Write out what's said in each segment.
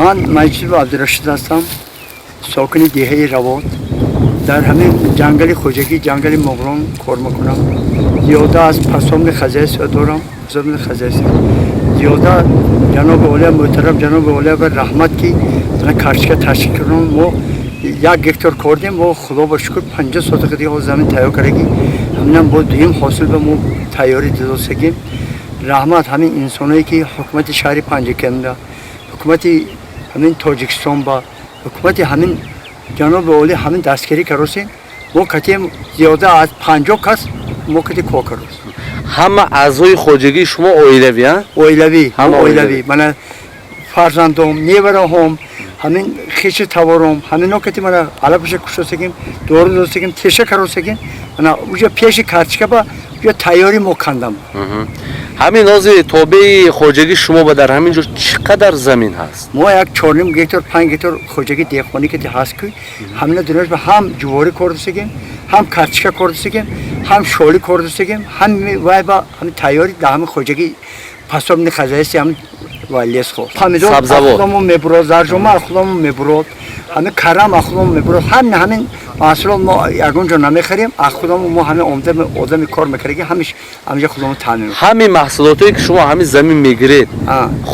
Ман Маҷид Абдурашид ҳастам, сокини деҳаи Равот. Дар ҳамин ҷангали хоҷагӣ, ҷангали Моғлон кор мекунам. Зиёда аз подсобный хозяйство дорам, подсобный хозяйство. Зиёда ҷаноби олия, муҳтарам ҷаноби олия ба раҳмат, ки карточка ташкил кардам. Мо 1 гектар кордем, мо, худо ба шукр, 50 сотиқа дига замин тайёр кардагӣ. Ҳаминам бо дуюм ҳосил ба мо тайёрӣ дидосагим. Раҳмат ҳамин инсоное, ки ҳукумати шаҳри Панҷаканда, ҳукумати ҳамин Тоҷикистон ба ҳукумати ҳамин ҷаноби олӣ ҳамин дастгирӣ каросем. Мо катем зиёда аз 50 кас мо кати кор карос. Ҳама аъзои хоҷагии шумо оилавӣ, а? Оилавӣ. Ҳама. Оилавӣ. Мана фарзандом, невараҳом, ҳамин хеши тавором, ҳамино кати мана алафаша кушосагим, дору досагим, теша каросагим. Мана уҷа пеши карточка ба уҷа тайёрӣ мо кандам. Ҳамин ҳозир тобеи хоҷагии шумо ба дар ҳамин ҷо чӣ қадар замин ҳаст? Мо як 4,5 гектар, 5 гектар хоҷагии деҳқонӣ ки ҳаст, ки ҳамина дунёш ба ҳам ҷуворӣ кор досагим, ҳам карточка кор досагим, ҳам шолӣ кор досагим, ҳам вай ба ҳамин тайёрӣ дар ҳамин хоҷагии подсобный хозяйство, ҳамин ва лесхоз. Помидор Сабзавот. Худамон мебурод, зарҷома аз худамон мебурод, ҳамин карам аз худамон мебурод. Ҳамин ҳамин маҳсулот мо ягон ҷо намехарем, аз худамон. Мо ҳамин омада одами кор мекардаги, ҳамиш ҳаминҷа худамон таъмин мекунем. Ҳамин маҳсулотое, ки шумо ҳамин замин мегиред,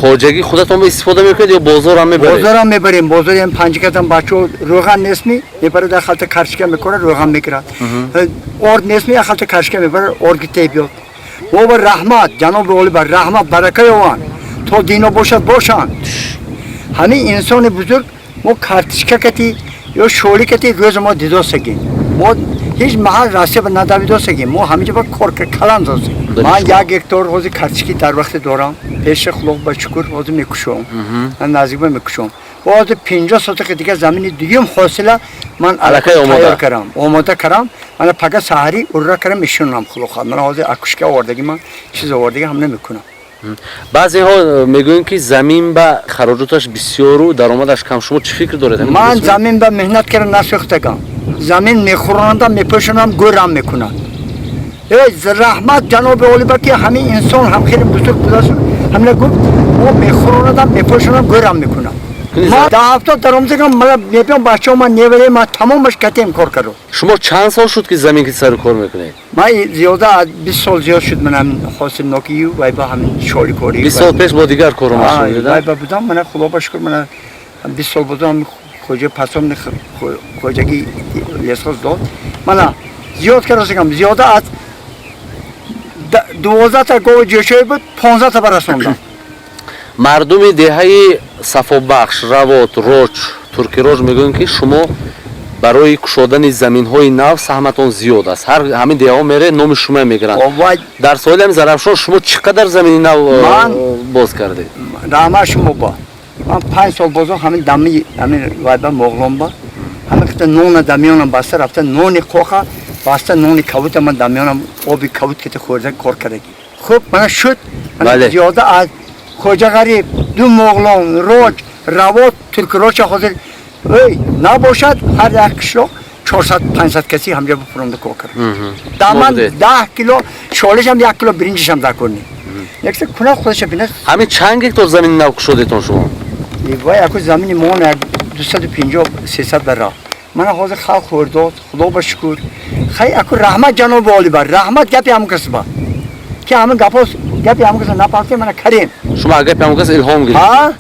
хоҷагии худатон ба истифода мекунед ё бозорам мебаред? Бозорам мебарем. Бозори ҳам Панҷакатам бачаҳо рӯған нестми, мебарад, як халта карточка мекунад, рӯған мегирад. Орд нестми, як халта карточка мебарад, орд гите биёд. Мо ба раҳмат ҷаноби олӣ, ба раҳмат, барака ёванд, то дино бошад, бошанд. Ҳамин инсони бузург мо карточка кати ё шолӣ кати рӯза мо дидосагем. Мо ҳеҷ маҳал Россия ба надавидосагем, мо ҳаминҷа ба кор калан досагем. Ман 1 гектар ҳозир карточки дар вақте дорам, пеши хулоқ, ба шукр, ҳозир мекушом, ман наздик ба мекушом. Ҳозир 50 сотиқи дига замини дуюм ҳосила ман Аллакай омода. Тайёр кардам, омода кардам. Мана пага саҳарӣ урра кардам, мешунам, худо хоҳад. Мана ҳозир окошка овардаги, ман чиз овардаги, ҳам намекунам. Баъзеҳо мегӯянд, ки замин ба хароҷоташ бисёру даромадаш кам. Шумо чӣ фикр доред? Ҳамин Ман дуруст? Замин ба меҳнат карда насӯхтагам. Замин мехӯронандам, мепӯшонам, гӯрам мекунад. Эй, раҳмат ҷаноби олиба, ки ҳамин инсон ҳам хеле бузург будааст, ҳамина гуфт: мо мехӯронадам, мепӯшонам, гӯрам мекунам. Ман 10 ҳафта даромадагам, мана мебиём, бачаҳо, ман неваре, ман тамомаш катем кор кардам. Шумо чанд сол шуд, ки замин ки сари кор мекунед? Ман зиёда аз 20 сол зиёд шуд. Ман ҳамин ҳосилнокию вай ба ҳамин шоликорӣ. 20 сол пеш бо дигар кору машғул вай будед? Ба будам. Мана, худо ба шукр, мана 20 сол будам, хоҷа подсобный хоҷагӣ лесхоз дод. Мана зиёд кардасагам, зиёда аз 12та гови ҷӯшоӣ буд, 15та барасондам. Мардуми деҳаи Сафобахш, Равот, Роч, Туркироҷ мегӯянд, ки шумо барои кушодани заминҳои нав саҳматон зиёд аст. Ҳар ҳамин деҳаҳо мере, номи шумо мегиранд. Вай. Дар соҳили ҳамин Зарафшон шумо чӣ қадар замини нав боз кардед? Раҳмат шумо ба. Ман 5 сол бозо ҳамин дами ҳамин вайба Моғлон ба ҳамин қита нона дамёнам баста рафта, нони қоха баста, нони кавута ман дамёнам, оби кавут ките хӯрда кор кардагӣ. Хуб, мана шуд, мана зиёда аз Хоҷағариб, ду Моғлон, Роҷ, Равот, Туркироча ҳозир эй набошад, ҳар як қишлоқ 400, 500 каси ҳамҷа бифуронда кор кард. Да ман Будед. 10 кило шолишам, 1 кило биринҷишам дар кор не. Якса куна худаша бинад. Ҳамин чанд гектор замини нав кушодетон шумо? Вай, яку замини мо як 250, 300 бара. Мана ҳозир халқ хӯрдод, худо ба шукр. Хай, аку раҳмат ҷаноби олӣ бар раҳмат, гапи ҳамон кас ба, ки ҳамин гапо, гапи ҳамон кас напартем, мана карем. Шумо аз гапи ҳамон кас илҳом гирифт? Ҳа,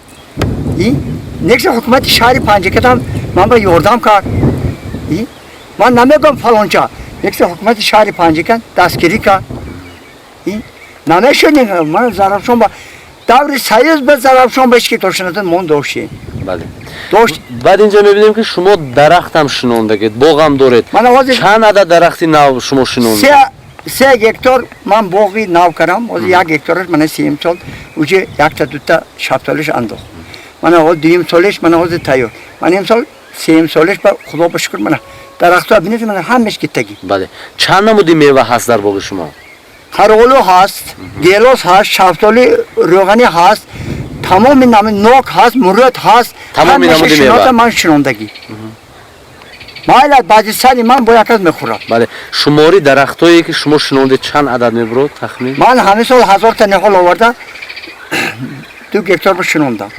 и некса ҳукумати шаҳри Панҷакатам ман ба ёрдам кард. И ман намегӯям фалонча, некса ҳукумати шаҳри Панҷакат дастгирӣ кард. И намешуд, ман Зарафшон ба даври союз ба Зарафшон ба ҳеч ки дошта мон доштем. Дошт. Баъд инҷо мебинем, ки шумо дарахтам шинондагед, боғам доред. Мана ҳозир Чанд адад дарахти нав шумо шинондед? 3 гектар ман боғи нав кардам. Ҳозир 1 гектараш мана сеюм сол уже якта дута шафтолиш андохт. Мана ҳозир дуюм солиш, мана ҳозир тайёр. Мана имсол сеюм солиш ба, худо ба шукр, мана дарахтҳо бинед, мана ҳамаш гиттагӣ. Бале, чанд намуди мева ҳаст дар боғи шумо? Қароғлу ҳаст, гелос ҳаст, шафтоли рӯғанӣ ҳаст, тамоми нами нок ҳаст, мурӯт ҳаст. Тамоми ҳамаша намуди мева. Шинота ман шинондагӣ. Майлат, баъди сари ман бо як кас мехӯрад. Бале, шумори дарахтҳое, ки шумо шинондед, чанд адад мебурод тахмин? Ман ҳамин сол 1000та ниҳол оварда, 2 гектар ба шинондам.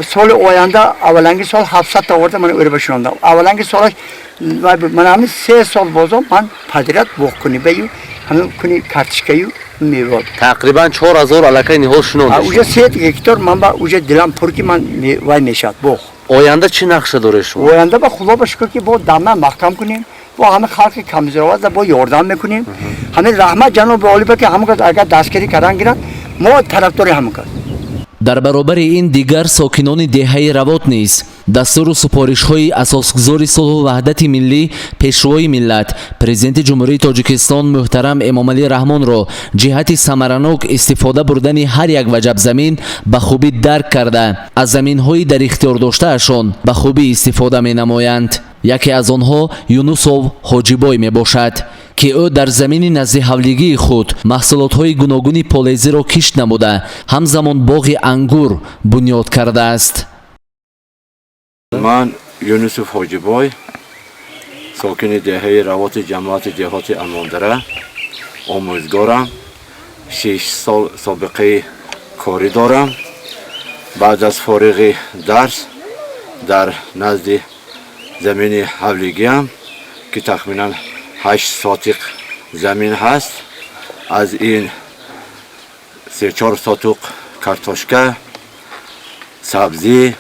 Соли оянда, авваланги сол 700 та оварда, ман ӯра башунондам. Авваланги солаш ман ҳамин 3 сол бозо ман подряд боғкунӣ баю, ҳамин куни картишкаю, мева. Тақрибан 4000 аллакай ниҳол шинонда. Уже 3 гектар ман ба уже дилам пур, ки ман вай мешавад боғ. Оянда чӣ нақша доред шумо? Оянда ба Худо ба шукр, ки бо дама маҳкам кунем, бо ҳама халқи камзироат бо ёрдам мекунем. Ҳамин раҳмат ҷаноби олӣ ба, ки ҳамон кас агар дастгирӣ кардан гиранд, мо тарафдори ҳамон кас. Дар баробари ин, дигар сокинони деҳаи Равот низ дастуру супоришҳои асосгузори сулҳу ваҳдати миллӣ, Пешвои миллат, Президенти Ҷумҳурии Тоҷикистон муҳтарам Эмомалӣ Раҳмонро ҷиҳати самаранок истифода бурдани ҳар як ваҷаб замин ба хубӣ дарк карда, аз заминҳои дар ихтиёр доштаашон ба хубӣ истифода менамоянд. Яке аз онҳо Юнусов Ҳоҷибой мебошад, ки ӯ дар замини наздиҳавлигии худ маҳсулотҳои гуногуни полезиро кишт намуда, ҳамзамон боғи ангур бунёд кардааст. Ман Юнусов Ҳоҷибой, сокини деҳаи Равоти ҷамоати деҳоти Амондара, омӯзгорам, 6 сол собиқаи корӣ дорам. Баъд аз фориғи дарс дар назди замини ҳавлигиам, ки тахминан 8 сотиқ замин ҳаст, аз ин 3-4 сотуқ картошка, сабзӣ,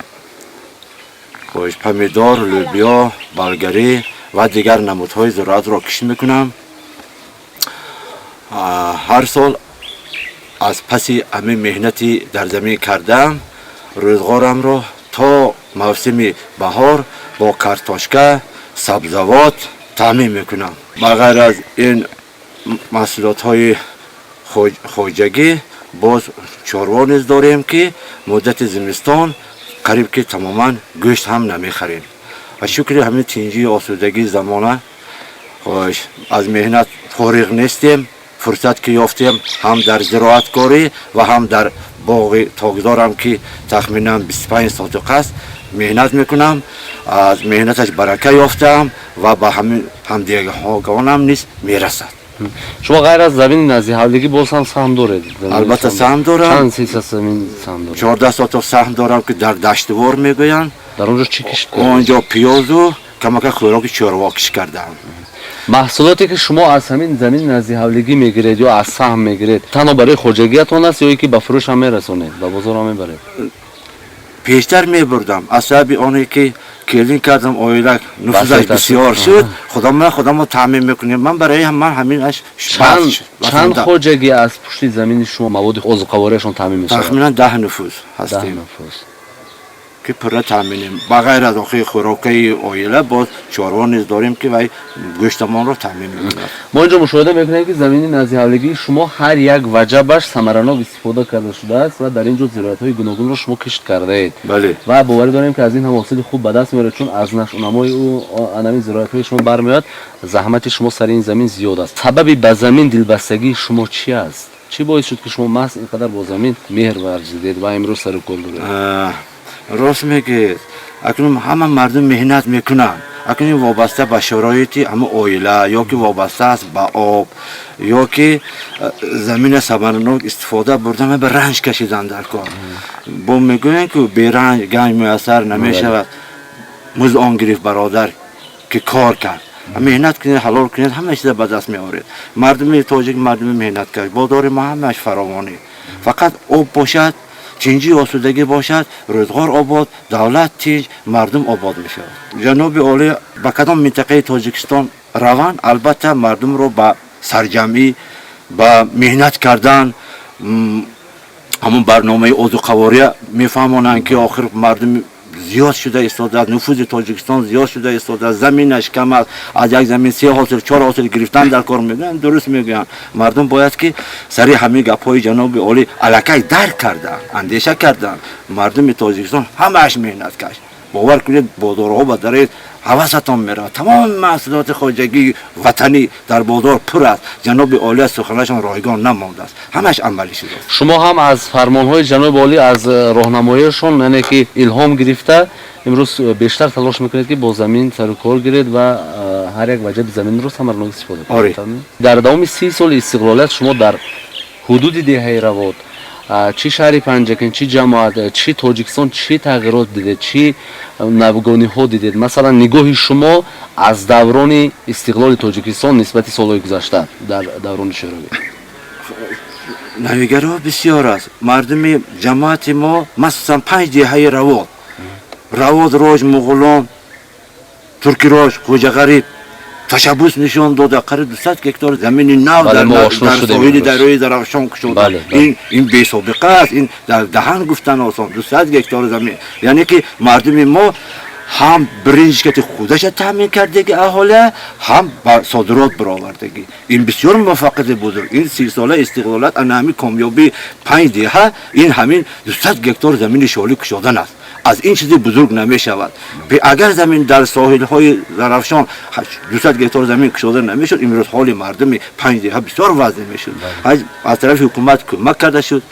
помидор, лӯбиё, балгарӣ ва дигар намудҳои зироатро кишт мекунам. Ҳар сол аз паси ҳамин меҳнати дар замин кардаам, рӯзғорамро то мавсими баҳор бо картошка, сабзавот таъмин мекунам. Ба ғайр аз ин маҳсулотҳои хоҷагӣ, боз чорво низ дорем, ки муддати зимистон қариб ки тамоман гӯшт ҳам намехарем. Ва шукри ҳамин тинҷии осудагии замона, аз меҳнат фориғ нестем. Фурсат ки ёфтем, ҳам дар зироаткорӣ ва ҳам дар боғи токзорам, ки тахминан 25 сотиқ аст, меҳнат мекунам. Аз меҳнаташ барака ёфтаам ва ба ҳамин ҳамдеҳагонам низ мерасад. Шумо ғайр аз замини наздиҳавлигӣ боз ҳам саҳм доред? Албатта, саҳм дорам. Чанд ҳисса замин саҳм доред? 14 сотиқ саҳм дорам, ки дар Даштивор мегӯянд. Дар он ҷо чӣ кишт? Он ҷо пиёзу камака хӯроки чорво кишт кардаам. Маҳсулоте, ки шумо аз ҳамин замини наздиҳавлигӣ мегиред ё аз саҳм мегиред, танҳо барои хоҷагиятон аст ё ки ба фурӯш ҳам мерасонед, ба бозор ҳам мебаред? Пештар мебурдам. Аз сабаби оне ки келин кардам, оила нуфузаш бисёр шуд, худам худамо таъмин мекунем. Ман барои ман ҳаминаш. Чанд хоҷагӣ аз пушти замини шумо маводи озуқавориашон таъмин мешавад? Тахминан 10 нуфуз ҳастем, ки пурра таъминем. Ба ғайр аз охири хӯрокаи оила, боз чорво низ дорем, ки вай гӯштамонро таъмин мекунад. Мо инҷо мушоҳида мекунем, ки замини наздиҳавлигии шумо ҳар як ваҷабаш самаранок истифода карда шудааст ва дар ин ҷо зироатҳои гуногунро шумо кишт кардаед. Бале. Ва боварӣ дорем, ки аз ин ҳам ҳосили хуб ба даст меоред, чун аз нашъунамои ӯ анамин зироатҳои шумо бармеояд, заҳмати шумо сари ин замин зиёд аст. Сабаби ба замин дилбастагии шумо чӣ аст? Чӣ боис шуд, ки шумо маҳз ин қадар бо замин меҳр варзидед ва имрӯз сару кор доред? Рост мегӯед. Акнун ҳама мардум меҳнат мекунанд. Акнун вобаста ба шароити ҳама оила, ё ки вобаста аст ба об, ё ки замина самаранок истифода бурдан, ба ранҷ кашидан дар кор. Бо мегӯянд, ки беранҷ ганҷ муяссар намешавад. Муз он гирифт, бародар, ки кор кард. Меҳнат кунед, ҳалол кунед, ҳама чиза ба даст меоред. Мардуми тоҷик мардуми меҳнаткаш. Бозори мо ҳамааш фаровонӣ, фақат об бошад, тинҷӣ, осудагӣ бошад, рӯзғор обод, давлат тинҷ, мардум обод мешавад. Ҷаноби олӣ ба кадом минтақаи Тоҷикистон раванд, албатта, мардумро ба сарҷамъӣ, ба меҳнат кардан, ҳамон барномаи озуқавория мефаҳмонанд, ки охир мардум зиёд шуда истодааст, нуфузи Тоҷикистон зиёд шуда истодааст, заминаш кам аст, аз як замин се ҳосил, чор ҳосил гирифтан дар кор мегӯянд. Дуруст мегӯянд. Мардум бояд ки сари ҳамин гапҳои ҷаноби олӣ аллакай дарк карданд, андеша карданд. Мардуми Тоҷикистон ҳамааш меҳнаткаш. Бовар кунед, бозорҳо ба даред, ҳавасатон меравад. Тамоми маҳсулоти хоҷагии ватанӣ дар бозор пур аст. Ҷаноби олӣ аз суханашон ройгон намондааст, ҳамааш амалӣ шудааст. Шумо ҳам аз фармонҳои ҷаноби олӣ, аз роҳнамоиашон, яъне ки илҳом гирифта, имрӯз бештар талош мекунед, ки бо замин сару кор гиред ва ҳар як ваҷаби заминро самаранок истифода кунед. Дар давоми 30 соли истиқлолият шумо дар ҳудуди деҳаи Равот Чӣ шаҳри Панҷакент, чӣ ҷамоат, чӣ Тоҷикистон, чӣ тағйирот дидед, чӣ навгониҳо дидед? Масалан, нигоҳи шумо аз даврони истиқлоли Тоҷикистон нисбати солҳои гузашта дар даврони шӯравӣ. Навигариҳо бисёр аст. Мардуми ҷамоати мо, махсусан панҷ деҳаи Равот, Равот, Роҷ, Муғулон, Туркироҷ, Хоҷағариб, ташаббус нишон дода, қариб 200 гектар замини нав дар соҳили дарёи Зарафшон кушода. Ин бесобиқа аст, ин дар даҳан гуфтан осон. 200 гектар замин, яъне ки мардуми мо ҳам биринҷкати худаша таъмин кардагӣ аҳолия, ҳам ба содирот баровардагӣ. Ин бисёр муваффақияти бузург. Ин 30 сола истиқлолият, ана ҳамин комёбии панҷ деҳа, ин ҳамин 200 гектар замини шолӣ кушодан аст. Аз ин чизи бузург намешавад. Агар замин дар соҳилҳои Зарафшон 200 гектар замин кушода намешуд, имрӯз ҳоли мардуми панҷ деҳа бисёр вазнин мешуд. Аз тарафи ҳукумат кӯмак карда шуд,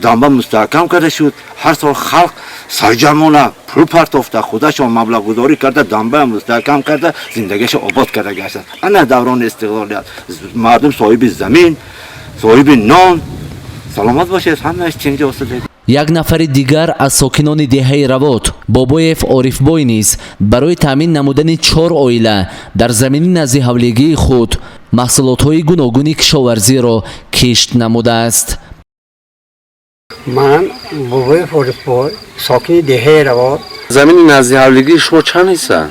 дамба мустаҳкам карда шуд. Ҳар сол халқ сарҷамона пул партофта, худашон маблағгузорӣ карда, дамба мустаҳкам карда, зиндагиашо обод карда гаштанд. Ана даврони истиқлолият, мардум соҳиби замин, соҳиби нон. Саломат бошед, ҳамааш чинҷа осуда. Як нафари дигар аз сокинони деҳаи Равот, Бобоев Орифбой низ барои таъмин намудани чор оила дар замини назди ҳавлигии худ маҳсулотҳои гуногуни кишоварзиро кишт намудааст. Ман Бобоев Орифбой, сокини деҳаи Равот. Замини назди ҳавлигии шумо чанд ҳисса?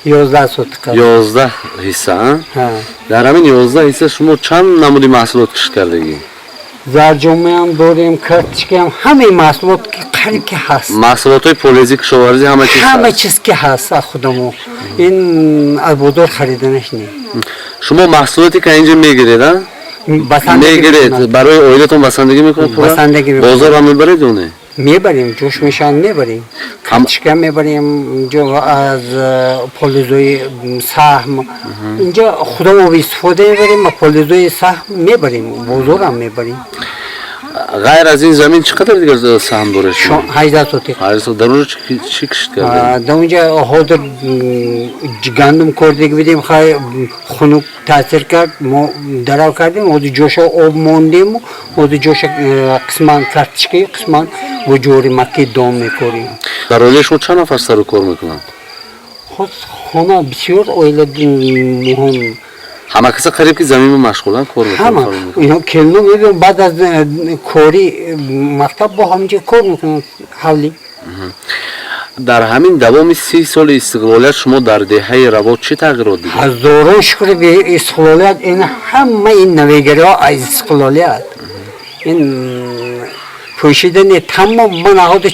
11 сотка. 11 ҳисса? Дар ҳамин 11 ҳисса шумо чанд намуди маҳсулот кишт кардагӣ? Зарҷомаам дорем, карточкаам, ҳамаи маҳсулот ки қариб ки ҳаст. Маҳсулотҳои полези кишоварзӣ, ҳама чиз? Ҳама чиз ки ҳаст, аз худамо, ин аз бозор хариданаш не. Шумо маҳсулоте ки инҷа мегиред, а мегиред, барои оилатон басандагӣ мекунад? Басандагӣ. Бозор ҳам мебаред ё не? Мебарем, ҷӯш мешаванд, мебарем. Карточка мебарем, инҷо аз полезои саҳм, инҷо худамо истифода мебарем ва полезои саҳм мебарем, бозорам мебарем. Ғайр аз ин замин чӣ қадар дигар саҳм доред? 18 сотих. Дар онҷо чӣ кишт кардед? Дар онҷа ҳозир гандум кордагӣ будем, хай хунук таъсир кард, мо дарав кардем, ҳозир ҷоша об мондем, ҳозир ҷоша қисман карточка, қисман бо ҷори макки дон мекорем. Дар оилаи шумо чанд нафар сару кор мекунанд? Хона бисёр оила муҳим. Ҳама каса қариб ки замин машғуланд, кор. Ҳама ино келино мебиён, баъд аз кори мактаб бо ҳаминҷо кор мекунанд, ҳавлӣ. Дар ҳамин давоми 30 соли истиқлолият шумо дар деҳаи Равот чӣ тағйирот дидед? Ҳазорон шукри би истиқлолият. Ин ҳама ин навигариҳо аз истиқлолият, ин пӯшидани тамом. Ман ҳозир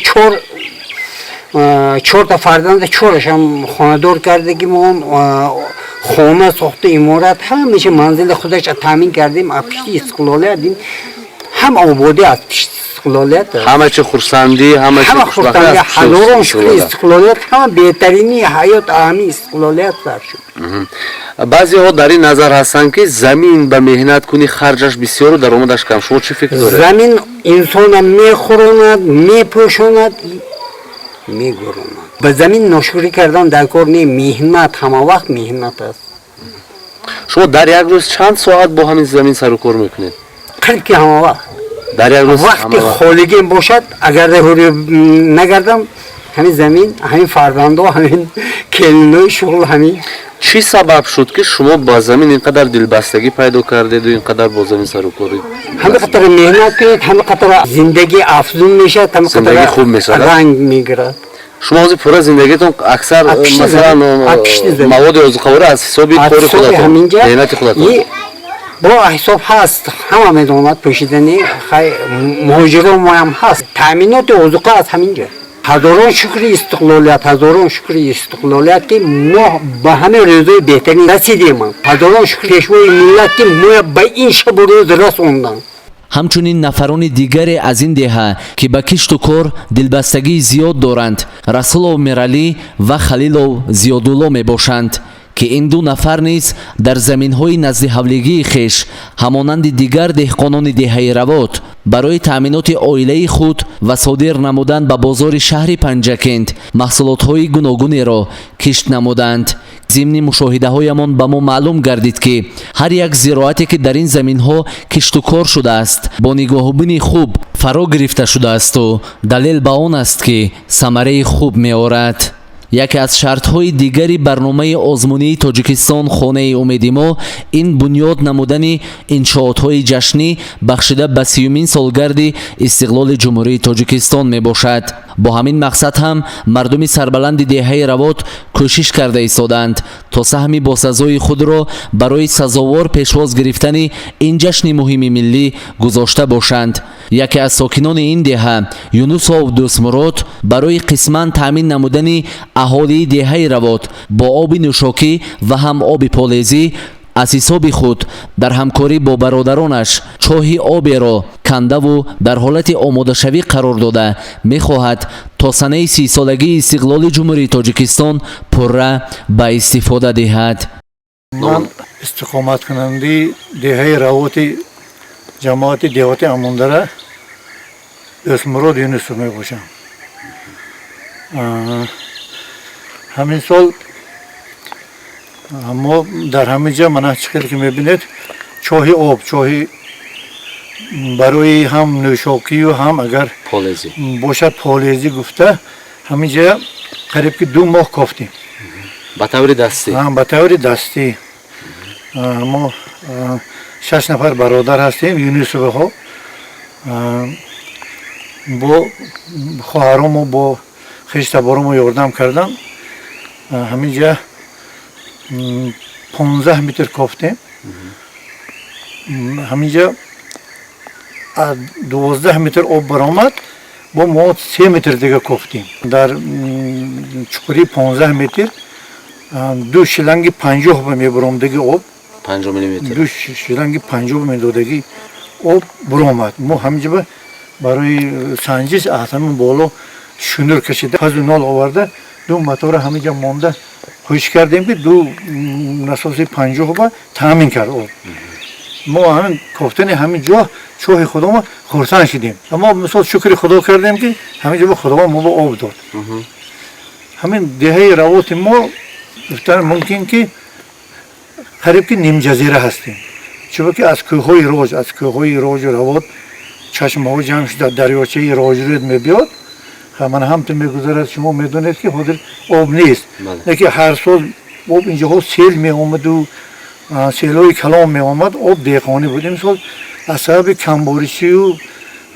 чорта фарзанда, чорашам хонадор кардагимон, хона сохта, иморат, ҳамеша манзили худаш таъмин кардем аз пишти истиқлолият. Ин ҳам ободӣ аз пишти истиқлолият. Ҳама чи хурсандӣ, ҳама чи ҳама хушбахтӣ хурсандӣ. Аз пушти Ҳазорон шукри истиқлолият. Истиқлолият, ҳама беҳтарини ҳаёт ҳамин истиқлолият сар шуд. Баъзеҳо дар ин назар ҳастанд, ки замин ба меҳнат кунӣ, харҷаш бисёру даромадаш кам. Шумо чӣ фикр доред? Замин инсона мехӯронад, мепӯшонад, мегӯронад. Ба замин ношукрӣ кардан дар кор не, меҳнат ҳама вақт меҳнат аст. Шумо дар як рӯз чанд соат бо ҳамин замин сару кор мекунед? Қариб ки ҳама вақт. Дар як рӯз? Вақти ҳама вақт. Холигӣ бошад, агар ҳури нагардам, ҳамин замин, ҳамин фарзандо, ҳамин келинои шуғл, ҳамин. Чӣ сабаб шуд, ки шумо ба замин ин қадар дилбастагӣ пайдо кардеду ин қадар бо замин сару кори? Ҳама қатар меҳнат кунед, ҳама қатар зиндагӣ афзун мешавад, ҳама Зиндагӣ қатар хуб мешавад, а? Ранг мегирад. Шумо ҳозир пурра зиндагитон аксар Аз пишти масалан замин, аз пишти замин. маводи озуқаворӣ аз ҳисоби Аз кори ҳисоби худатон, ҳаминҷа меҳнати худатон. И бо ҳисоб ҳаст, ҳама медонад, пӯшидани хай муҳоҷирон моям ҳаст, таъминоти озуқа аз ҳаминҷа. Ҳазорон шукри истиқлолият, ҳазорон шукри истиқлолият, ки мо ба ҳамин рӯзои беҳтарин расидем. Ҳазорон шукри пешвои миллат, ки мо ба ин шабу рӯз расонданд. Ҳамчунин нафарони дигаре аз ин деҳа, ки ба кишту кор дилбастагии зиёд доранд, Расулов Мералӣ ва Халилов Зиёдулло мебошанд, Ки ин ду нафар низ дар заминҳои назди ҳавлигии хеш, ҳамонанди дигар деҳқонони деҳаи Равот, барои таъминоти оилаи худ ва содир намудан ба бозори шаҳри Панҷакент маҳсулотҳои гуногунеро кишт намуданд. Зимни мушоҳидаҳоямон ба мо маълум гардид, ки ҳар як зироате, ки дар ин заминҳо кишту кор шудааст, бо нигоҳубини хуб фаро гирифта шудаасту далел ба он аст, ки самараи хуб меорад. Яке аз шартҳои дигари барномаи озмунии «Тоҷикистон — хонаи умеди мо» ин бунёд намудани иншоотҳои ҷашнӣ, бахшида ба 30-юмин солгарди истиқлоли Ҷумҳурии Тоҷикистон мебошад. Бо ҳамин мақсад ҳам мардуми сарбаланди деҳаи Равот кӯшиш карда истодаанд, то саҳми босазои худро барои сазовор пешвоз гирифтани ин ҷашни муҳими миллӣ гузошта бошанд. Яке аз сокинони ин деҳа, Юнусов Дӯстмурод, барои қисман таъмин намудани аҳолии деҳаи Равот бо оби нӯшокӣ ва ҳам оби полезӣ аз ҳисоби худ дар ҳамкорӣ бо бародаронаш чоҳи оберо кандаву дар ҳолати омодашавӣ қарор дода, мехоҳад то санаи 30-солагии истиқлоли Ҷумҳурии Тоҷикистон пурра ба истифода диҳад. Ман истиқоматкунандаи деҳаи Равоти, ҷамоати деҳоти Амондара, Дӯстмурод Юнусов мебошам. Ҳамин сол мо дар ҳамин ҷа, мана, чӣ хеле ки мебинед, чоҳи об, чоҳи барои ҳам нӯшокию ҳам агар полезӣ бошад, полезӣ гуфта, ҳамин ҷа қариб ки 2 моҳ кофтем. Ба таври дастӣ? Ба таври дастӣ. Мо шаш нафар бародар ҳастем, Юнусоваҳо, бо хоҳаромо, бо хештаборомо ёрдам кардам. Ҳамин ҷа 15 метр кофтем. Ҳамин ҷа аз 12 метр об баромад, бо мо 3 метр дига кофтем. Дар чуқурии 15 метр ду шланги 50 ба мебаромдаги об, 50 миллиметр. Ду шланги 50 медодагӣ об буромад. Мо ҳамин ҷа барои санҷиш аз ҳамин боло шунур кашида, пазу нол оварда, ду мотора ҳамин ҷа монда хушк кардем, ки ду насоси 50 ба таъмин кард об. Мо ҳамин кофтани ҳамин ҷо чоҳи худомо хурсанд шудем. Аммо мисол шукри Худо кардем, ки ҳамин ҷо Худованд мо ба об дод. Ҳамин деҳаи Равоти мо, гуфтан мумкин, ки қариб ки нимҷазира ҳастем, чунки аз кӯҳҳои Роҷ, аз кӯҳҳои Роҷу Равот чашмаҳо ҷамъ шуда, дарёчаи Роҷрӯд мебиёд, ман ҳамту мегузарад. Шумо медонед, ки ҳозир об нест, лекин ҳар сол об инҷоҳо сел меомаду селҳои калон меомад, об деҳқонӣ буд. Имсол аз сабаби камборишию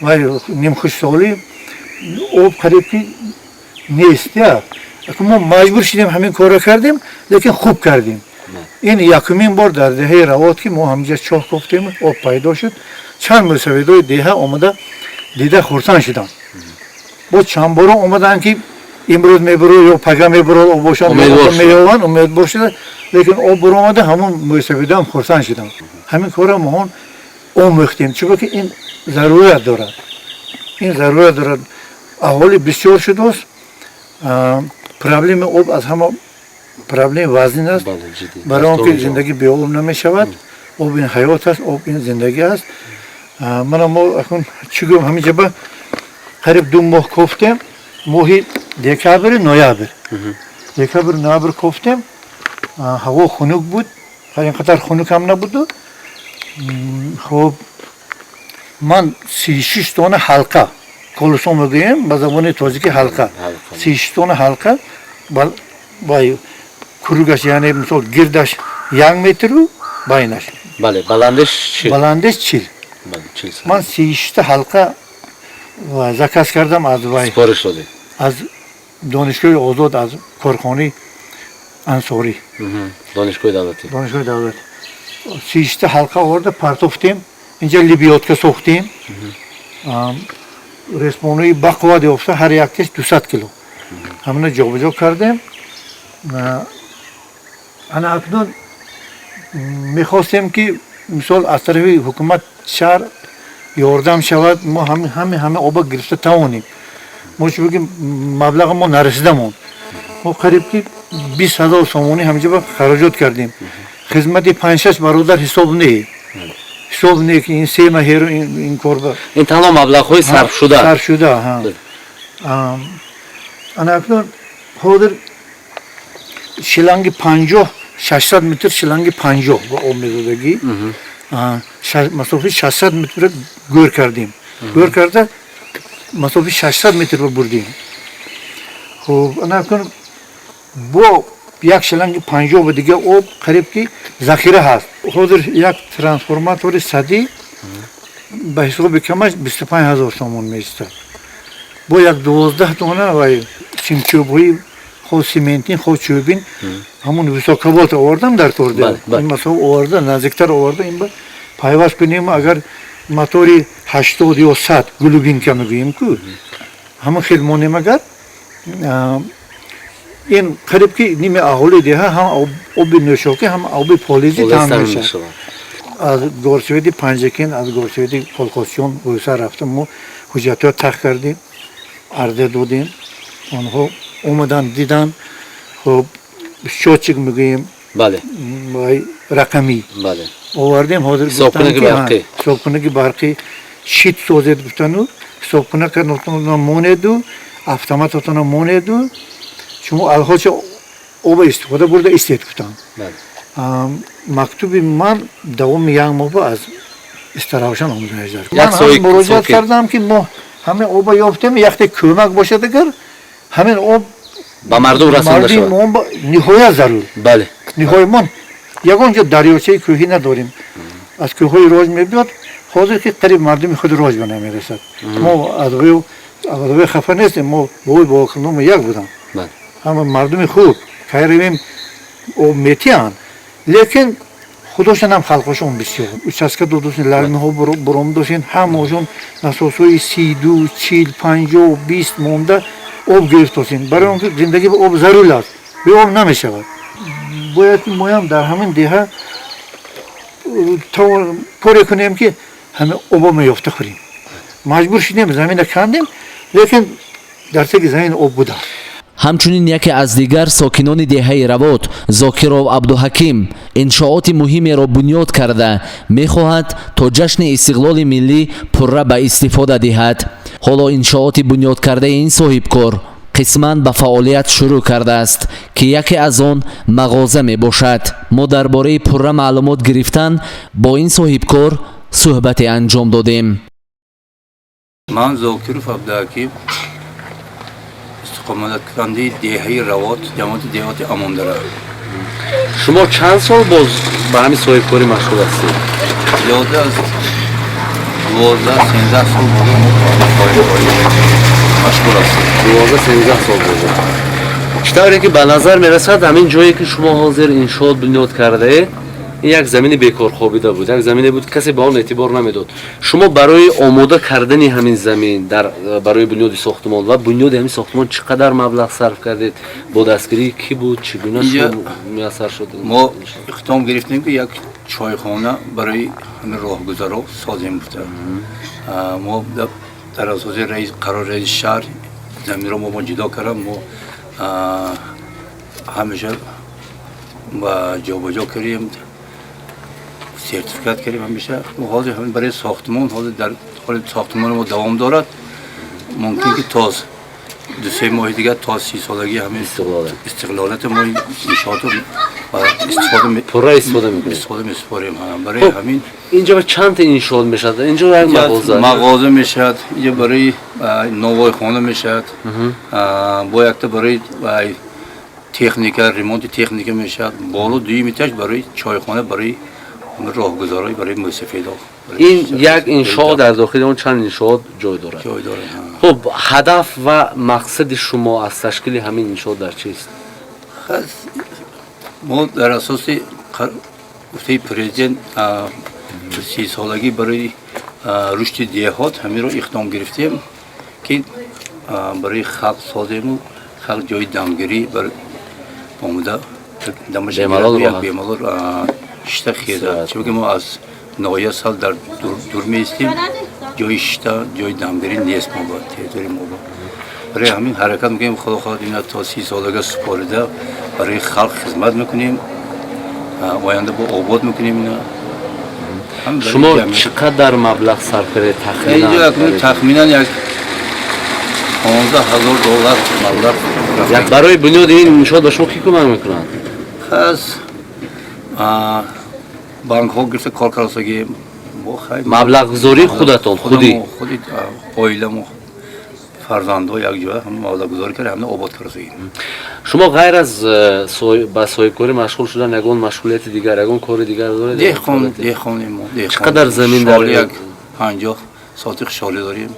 ва нимхушсолӣ об қариб ки нест. Я мо маҷбур шудем, ҳамин корро кардем, лекин хуб кардем. Ин якумин бор дар деҳаи Равот, ки мо ҳаминҷа чоҳ кофтем, об пайдо шуд. Чанд мӯсавидои деҳа омада, дида, хурсанд шуданд. Боз чанд боро омаданд, ки имрӯз мебурод ё пага мебурод, обошон меёванд, умедвор шуда, лекин об буромада, ҳамон мӯсавидаам хурсанд шуданд. Ҳамин корро моҳон омӯхтем, чунки ин зарурат дорад, ин зарурат дорад. Аҳолӣ бисёр шудааст, проблеми об аз ҳама проблеми вазнин аст, барои он ки зиндагӣ беоб намешавад. Об ин ҳаёт аст, об ин зиндагӣ аст. Мана мо акун чӣ гӯям, ҳамин ҷаба қариб 2 моҳ кофтем, моҳи декабри, ноябр, декабр, ноябр кофтем. Ҳаво хунук буд, ин қадар хунук ҳам набуду. Хуб, ман 36 дона ҳалқа, колесо мегӯем ба забони тоҷикӣ, ҳалқа, 36 дона ҳалқа, вай кругаш, яъне мисол гирдаш 1 метру байнаш Бале, баландиш 40. Баландиш 40. Ман 36-та ҳалқа заказ кардам аз вай. Супориш додед. Аз Донишгоҳи озод, аз корхонаи Ансорӣ. Донишгоҳи давлатӣ. Донишгоҳи давлатӣ. 36-та ҳалқа оварда партофтем, инҷа лебёдка сохтем, ресмонои бақувват ёфта, ҳар яктеш 200 кило, ҳамина ҷобаҷо кардем. Ана акнун мехостем, ки мисол аз тарафи ҳукумат шаҳр ёрдам шавад, мо ҳами оба гирифта тавонем. Мо чӣ бигем, маблаға мо нарасидамон, мо қариб ки 20 000 сомонӣ ҳамҷоба хароҷот кардем. Хизмати панҷ-шаш бародар ҳисоб не. Ҳисоб не, ки ин 3 маҳеру ин кор ба Ин танҳо маблағҳои сарфшуда. Сарфшуда, ҳа. Ана акнун ҳозир шланги 50, 600 метр шланги 50 ба об медодагӣ, масофаи 600 метр гӯр кардем. Гӯр карда, масофаи 600 метр ба бурдем. Хуб, ана акнун бо як шланги 50 ба дига об қариб ки захира ҳаст. Ҳозир як трансформатори садӣ ба ҳисоби камаш 25 000 сомон меистад. Бо як 12 дона вай симчӯбҳои хо сементин, хо чӯбин, ҳамун высоковольт овардам дар кор. Ин масофа оварда, наздиктар оварда, ин ба пайваст кунем. Агар мотори 80 ё 100, глубинка мегӯем ку, ҳамон хел монем, агар ин қариб ки ними аҳоли деҳа ҳам оби нӯшокӣ, ҳам оби полезӣ таъмин мешавад. Аз горсовети Панҷакент, аз горсовети Колхозчиён Бӯйсар рафта, мо ҳуҷҷатҳоя тах кардем, арза додем. Онҳо омаданд, диданд. Хуб, счётчик мегӯем, рақамӣ овардем. Ҳозир ҳисобкунаки барқӣ щит созед гуфтану, ҳисобкунакатона монеду, автомататона монеду, шумо алҳоча оба истифода бурда истед гуфтанд. Мактуби ман давоми як моҳ аз Истаравшан омада. Ман муроҷиат кардам, ки мо ҳамин оба ёфтем, яхте кӯмак бошад, агар ҳамин об ба мардум расонда шавад, ниҳоят зарур. Ниҳоят, мо ягон ҷо дарёчаи кӯҳӣ надорем, аз кӯҳҳои Рож мебиёд. Ҳозир ки қариб мардуми худи Рож ба намерасад. Мо аз вӯ хафа нестем, мо бо бо як будам, ҳама мардуми хуб, кай равем, об метиҳанд, лекин худошон ҳам халқошон бисёр участка додошин, лалмиҳо буромдошин, ҳамашон насосҳои 32, 40, 50, 20 монда об гирифтошин. Барои он ки зиндагӣ ба об зарур аст, бе об намешавад. Бояд ки моям дар ҳамин деҳа коре кунем, ки ҳамин обо меёфта хӯрем. Маҷбур шудем, замина кандем, лекин дар теги замин об будааст. Ҳамчунин яке аз дигар сокинони деҳаи Равот, Зокиров Абдуҳаким, иншооти муҳимеро бунёд карда, мехоҳад то ҷашни истиқлоли миллӣ пурра ба истифода диҳад. Ҳоло иншооти бунёдкардаи ин соҳибкор қисман ба фаъолият шурӯъ кардааст, ки яке аз он мағоза мебошад. Мо дар бораи пурра маълумот гирифтан бо ин соҳибкор суҳбате анҷом додем. Ман Зокиров Абдуҳаким, истиқоматкунандаи деҳаи Равот, ҷамоати деҳоти Амондара. Шумо чанд сол боз ба ҳамин соҳибкорӣ машғул ҳастед? Зиёда аз 12-13 сол боз мо соҳибкорӣ машғул ҳастем. 12-13 сол боз. Чӣ тавре ки ба назар мерасад, ҳамин ҷое ки шумо ҳозир иншоот бунёд кардаед, ин як замини бекор хобида буд, як замине буд, касе ба он эътибор намедод. Шумо барои омода кардани ҳамин замин дар барои бунёди сохтмон ва бунёди ҳамин сохтмон чӣ қадар маблағ сарф кардед? Бо дастгирии кӣ буд? Чӣ гуна муяссар шуд? Мо иқдом гирифтем, ки як чойхона барои ҳамин роҳгузаро созем гуфта. Мо дар асоси раис қарори раиси шаҳр заминро мо ҷудо кардам. Мо ҳамеша ба ҷобаҷо кардем, сертификат кардем. Ҳамеша ҳозир ҳамин барои сохтмон, ҳозир дар ҳоли сохтмони мо давом дорад. Мумкин ки то 2-3 моҳи дигар, то 30-солагии ҳамин истиқлолияти мо иншоотро пурра истифода мекунем. Истифода месупорем. Барои ҳамин. Инҷо чанд та иншоот мешавад? Инҷо як мағоза. Мағоза мешавад, инҷо барои новойхона мешавад, бо якта барои техника, ремонти техника мешавад, боло дуюм этаж барои чойхона, барои роҳгузарҳои, барои мӯйсафедо. Ин як иншоот, дар дохили он чанд иншоот ҷой дорад. Ҷой дорад. Хуб, ҳадаф ва мақсади шумо аз ташкили ҳамин иншоот дар чист? Мо дар асоси гуфтаи президент 30-солагӣ барои рушди деҳот ҳаминро иқдом гирифтем, ки барои халқ созему, халқ ҷои дамгирӣ омода бемалол шишта хезад, чунки мо аз ноҳия сал дар дур меистем, ҷои шишта, ҷои дамгирӣ нест мо ба территорияи мо. Барои ҳамин ҳаракат мекунем, худо хоҳад, ина то 30-солага супорида. Барои халқ хизмат мекунем, оянда бо обод мекунем ина. Шумо чӣ қадар маблағ сарф кардед тахминан? Тахминан як 15,000 доллар маблағ. Барои бунёди ин иншоот ба шумо кӣ кӯмак мекунад? Аз банкҳо гирифта кор кардасагӣ. Маблағгузории худатон худӣ? Худи оиламо, фарзандҳо якҷоя ҳама маблағгузорӣ карда, ҳама обод кардасагӣ. Шумо ғайр аз ба соҳибкорӣ машғул шудан ягон машғулияти дигар, ягон кори дигар доред? Деҳқон, деҳқонем мо. Чӣ қадар замин дар Як 50 сотих шолӣ дорем,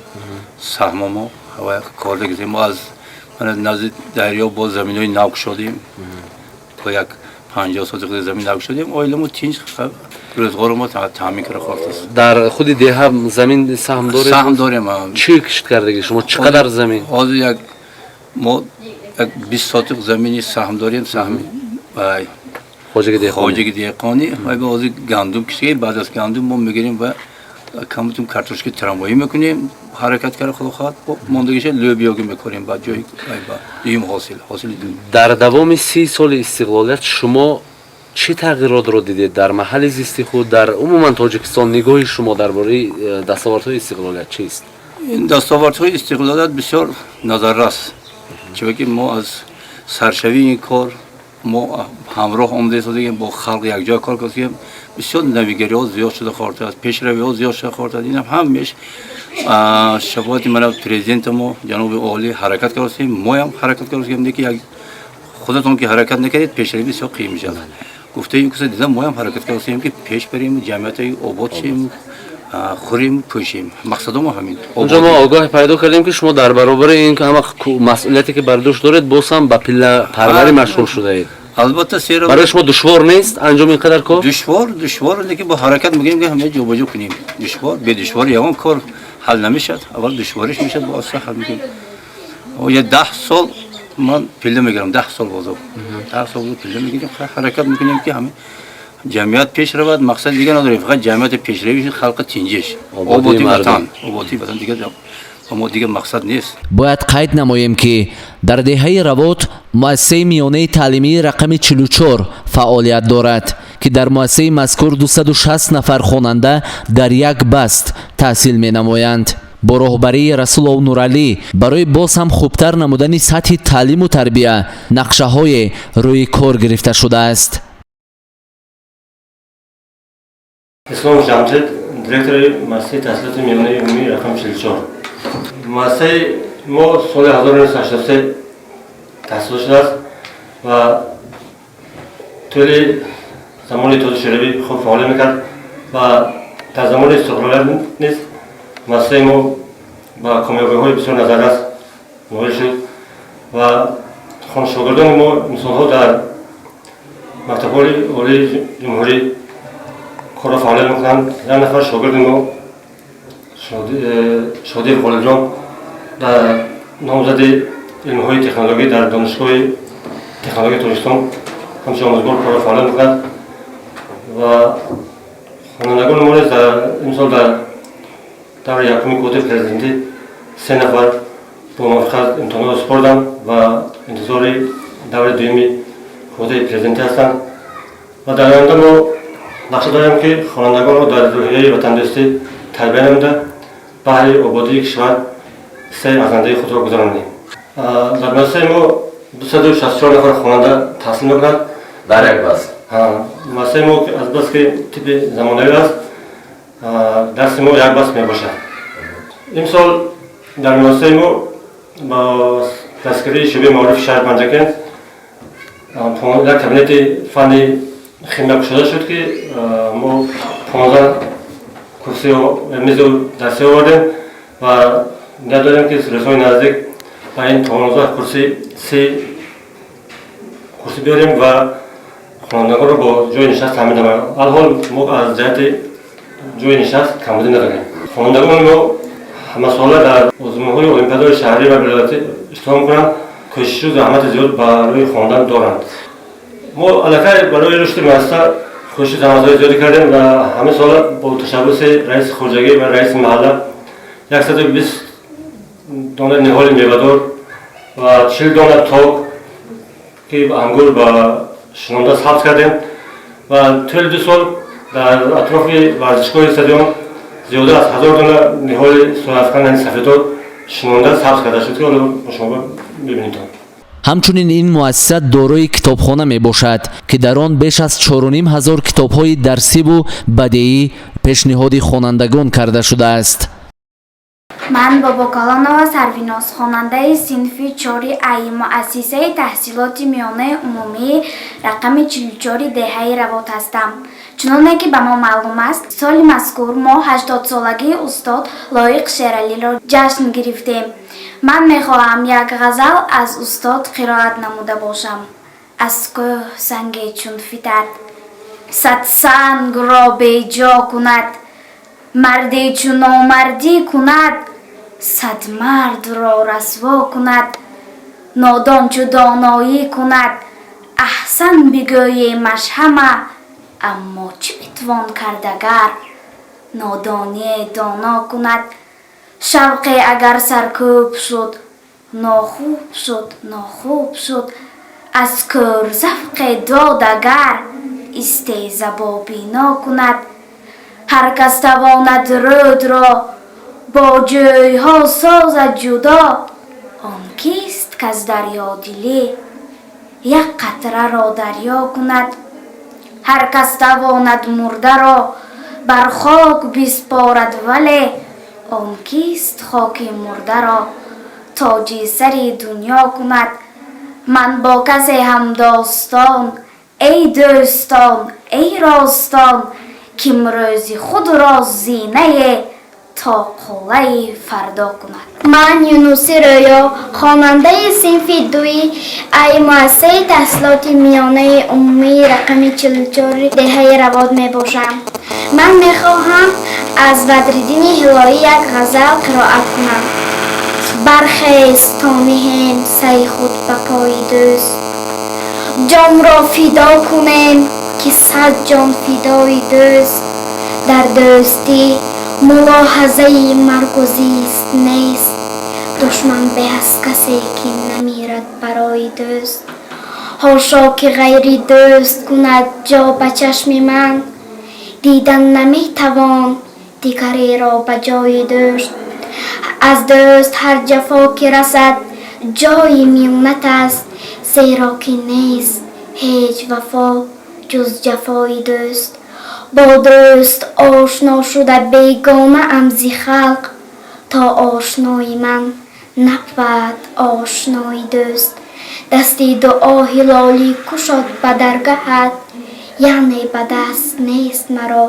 саҳмо мо кор дагизем. Мо аз назди дарё боз заминҳои нав кушодем, то як 50 сотих замин нав кушодем. Оиламо тинч, рӯзғори мо таъмин карда хостааст. Дар худи деҳа замин саҳм доред? Саҳм дорем. Чӣ кишт кардагӣ шумо, чӣ қадар замин? Ҳозир як мо як 20 сотих замини саҳм дорем, саҳми хоҷаги деҳқонӣ. Ҳозир гандум киштагем, баъд аз гандум мо мегирем ва камтум картошки трамвоӣ мекунем, ҳаракат карда, худо хоҳад, мондагиша лӯбиёгӣ мекунем, ба ҷои дуюм ҳосил, ҳосили дуюм. Дар давоми 30 соли истиқлолият шумо чӣ тағйиротро дидед дар маҳалли зисти худ, дар умуман Тоҷикистон? Нигоҳи шумо дар бораи дастовардҳои истиқлолият чист? Ин дастовардҳои истиқлолият бисёр назаррас, чунки мо аз саршавии ин кор мо ҳамроҳ омада истодагем, бо халқ якҷоя кор кардагем. Бисёр навигариҳо зиёд шуда хортааст, пешравиҳо зиёд шуда хортааст. Инам ҳамеш шафоати мана президента мо ҷаноби олӣ ҳаракат кардастем, моям ҳаракат кардастем, ки як худатон ки ҳаракат накардед, пешравӣ бисёр қиин мешавад. Гуфтаи ин куса дидам, моям ҳаракат кардастем, ки пеш барем, ҷамъияти обод шем, хӯрем, пӯшем, мақсадомо ҳамин. Онҷо мо огоҳӣ пайдо кардем, ки шумо дар баробари ин ҳама масъулияте ки бар дӯш доред, боз ҳам ба пиллапарварӣ машғул шудаед. Албатта, сера. Барои шумо душвор нест анҷоми ин қадар кор? Душвор, душвор, лекин бо ҳаракат мегӯем, ки ҳама ҷобаҷо кунем. Душвор, бедушвор ягон кор ҳал намешавад. Аввал душвориш мешавад, бо оста ҳал мекунем. Я 10 сол ман пилла мегирам, 10 сол бозо, 10 сол пилла мегирем, ҳаракат мекунем, ки ҳама ҷамъият пеш равад. Мақсад дигар надорем, фақат ҷамъияти пешравӣ, халқи тинҷиш, ободии ватан, ободии ватан, дигар мо дигар мақсад нест. Бояд қайд намоем, ки дар деҳаи Равот муассисаи миёнаи таълимии рақами 44 фаъолият дорад, ки дар муассисаи мазкур 260 нафар хонанда дар як баст таҳсил менамоянд. Бо роҳбарии Расулов Нуралӣ барои боз ҳам хубтар намудани сатҳи таълиму тарбия нақшаҳое рӯи кор гирифта шудааст. Ислом Ҷамшед, директори муассисаи таҳсилоти миёнаи умумии рақами 44. Муассисаи мо соли 1983 таъсис шудааст ва тӯли замони Иттиҳоди Шӯравӣ хуб фаъолият мекард ва дар замони истиқлолият низ муассисаи мо ба комёбиҳои бисёр назаррас ноил шуд ва шогирдони мо имсолҳо дар мактабҳои олии ҷумҳурӣ корро фаъолият мекунанд. Як нафар шогирди мо, Шодиев Ғолибҷон, дар номзади илмҳои технологӣ дар Донишгоҳи технологияи Тоҷикистон ҳамчун омӯзгор корро фаъолият мекунад ва хонандагони мо низ дар имсол дар даври якуми квотаи президентӣ се нафар бо муваффақият имтиҳонҳоро супорданд ва интизори даври дуюми квотаи президентӣ ҳастанд. Ва дар оянда мо нақша дорем, ки хонандагонро дар рӯҳияи ватандӯстӣ тарбия намуда, баҳри ободии кишвар ҳиссаи арзандаи худро гузаронем. Дар муассисаи мо 264 нафар хонанда таҳсил мекунад. Дар як баст? Муассисаи мо азбаски типи замонавӣ аст, дарси мо як баст мебошад. Имсол дар муассисаи мо ба дастгирии шӯъбаи маорифи шаҳри Панҷакент як кабинети фанни химия кушода шуд, ки мо 15 курсию мизу дарсӣ овардем ва ният дорем, ки рӯзҳои наздик ба ин 15 курсӣ 30 курсӣ биёрем ва хонандагонро бо ҷои нишаст таъмин намоем. Алҳол мо аз ҷиҳати ҷои нишаст камбудӣ надорем. Хонандагони мо ҳамасола дар озмунҳои олимпиадаҳои шаҳрӣ ва вилоятӣ иштирок мекунанд, кӯшишу заҳмати зиёд барои хондан доранд. Мо аллакай барои рушди муассиса кӯшишу заҳматҳои зиёде кардем ва ҳамин сола бо ташаббуси раиси хоҷагӣ ва раиси маҳалла 120 дона ниҳоли мевадор ва 40 дона ток, Ки ангур ба шинонда сабз кардем ва тӯли 2 сол дар атрофи варзишгоҳи стадион зиёда аз 1000 дона ниҳоли сояафкан, яъне сафедор шинонда сабз карда шуд, ки ҳоло шумо бибинед. Ҳамчунин ин муассиса дорои китобхона мебошад, ки дар он беш аз 4500 китобҳои дарсиву бадеӣ пешниҳоди хонандагон карда шудааст. Ман Бобокалонова Сарвиноз, хонандаи синфи чори Аи муассисаи таҳсилоти миёнаи умумии рақами 44-и деҳаи Равот ҳастам. Чуноне ки ба мо маълум аст, соли мазкур мо 80-солагии устод Лоиқ Шералиро ҷашн гирифтем. Ман мехоҳам як ғазал аз устод қироат намуда бошам. Аз кӯҳ санге чун фитад, сад сангро беҷо кунад, марде чу номардӣ кунад, сад мардро расво кунад, нодон чу доноӣ кунад, аҳсан бигӯемаш ҳама, аммо чӣ битвон кард, агар нодоние доно кунад? Шавқе агар саркӯб шуд, нохуб шуд, нохуб шуд, аз кӯр завқе дод агар, истеза бо бино кунад. Ҳар кас тавонад рӯдро бо ҷӯйҳо созад ҷудо, он кист, каз дарёдилӣ як қатраро дарё кунад? Ҳар кас тавонад мурдаро бар хок биспорад, вале он кист хоки мурдаро тоҷи сари дунё кунад? Ман бо касе ҳамдостон, эй дӯстон, эй ростон, кимрӯзи худро зинае то қуллаи фардо кунад. Ман Юнуси Рӯё, хонандаи синфи дуи Аи муассисаи таҳсилоти миёнаи умумии рақами 44 деҳаи Равот мебошам. Ман мехоҳам аз Бадриддини Ҳилолӣ як ғазал қироат кунам. Бархез то ниҳем сари худ ба пои дӯст, ҷонро фидо кунем, ки сад ҷон фидои дӯст. Дар дӯстӣ мулоҳазаи маргу зист нест, душман беҳ аз касе, ки намирад барои дӯст. Ҳошо, ки ғайри дӯст кунад ҷо ба чашми ман, дидан наметавон дигареро ба ҷои дӯст. Аз дӯст ҳар ҷафо ки расад, ҷои миннат аст, зеро ки нест ҳеҷ вафо ҷуз ҷафои дӯст. Бо дӯст ошно шуда бегонаам зи халқ, то ошнои ман набвад ошнои дӯст. Дасти дуо ҳилолӣ кушод ба даргаҳат, яъне ба даст нест маро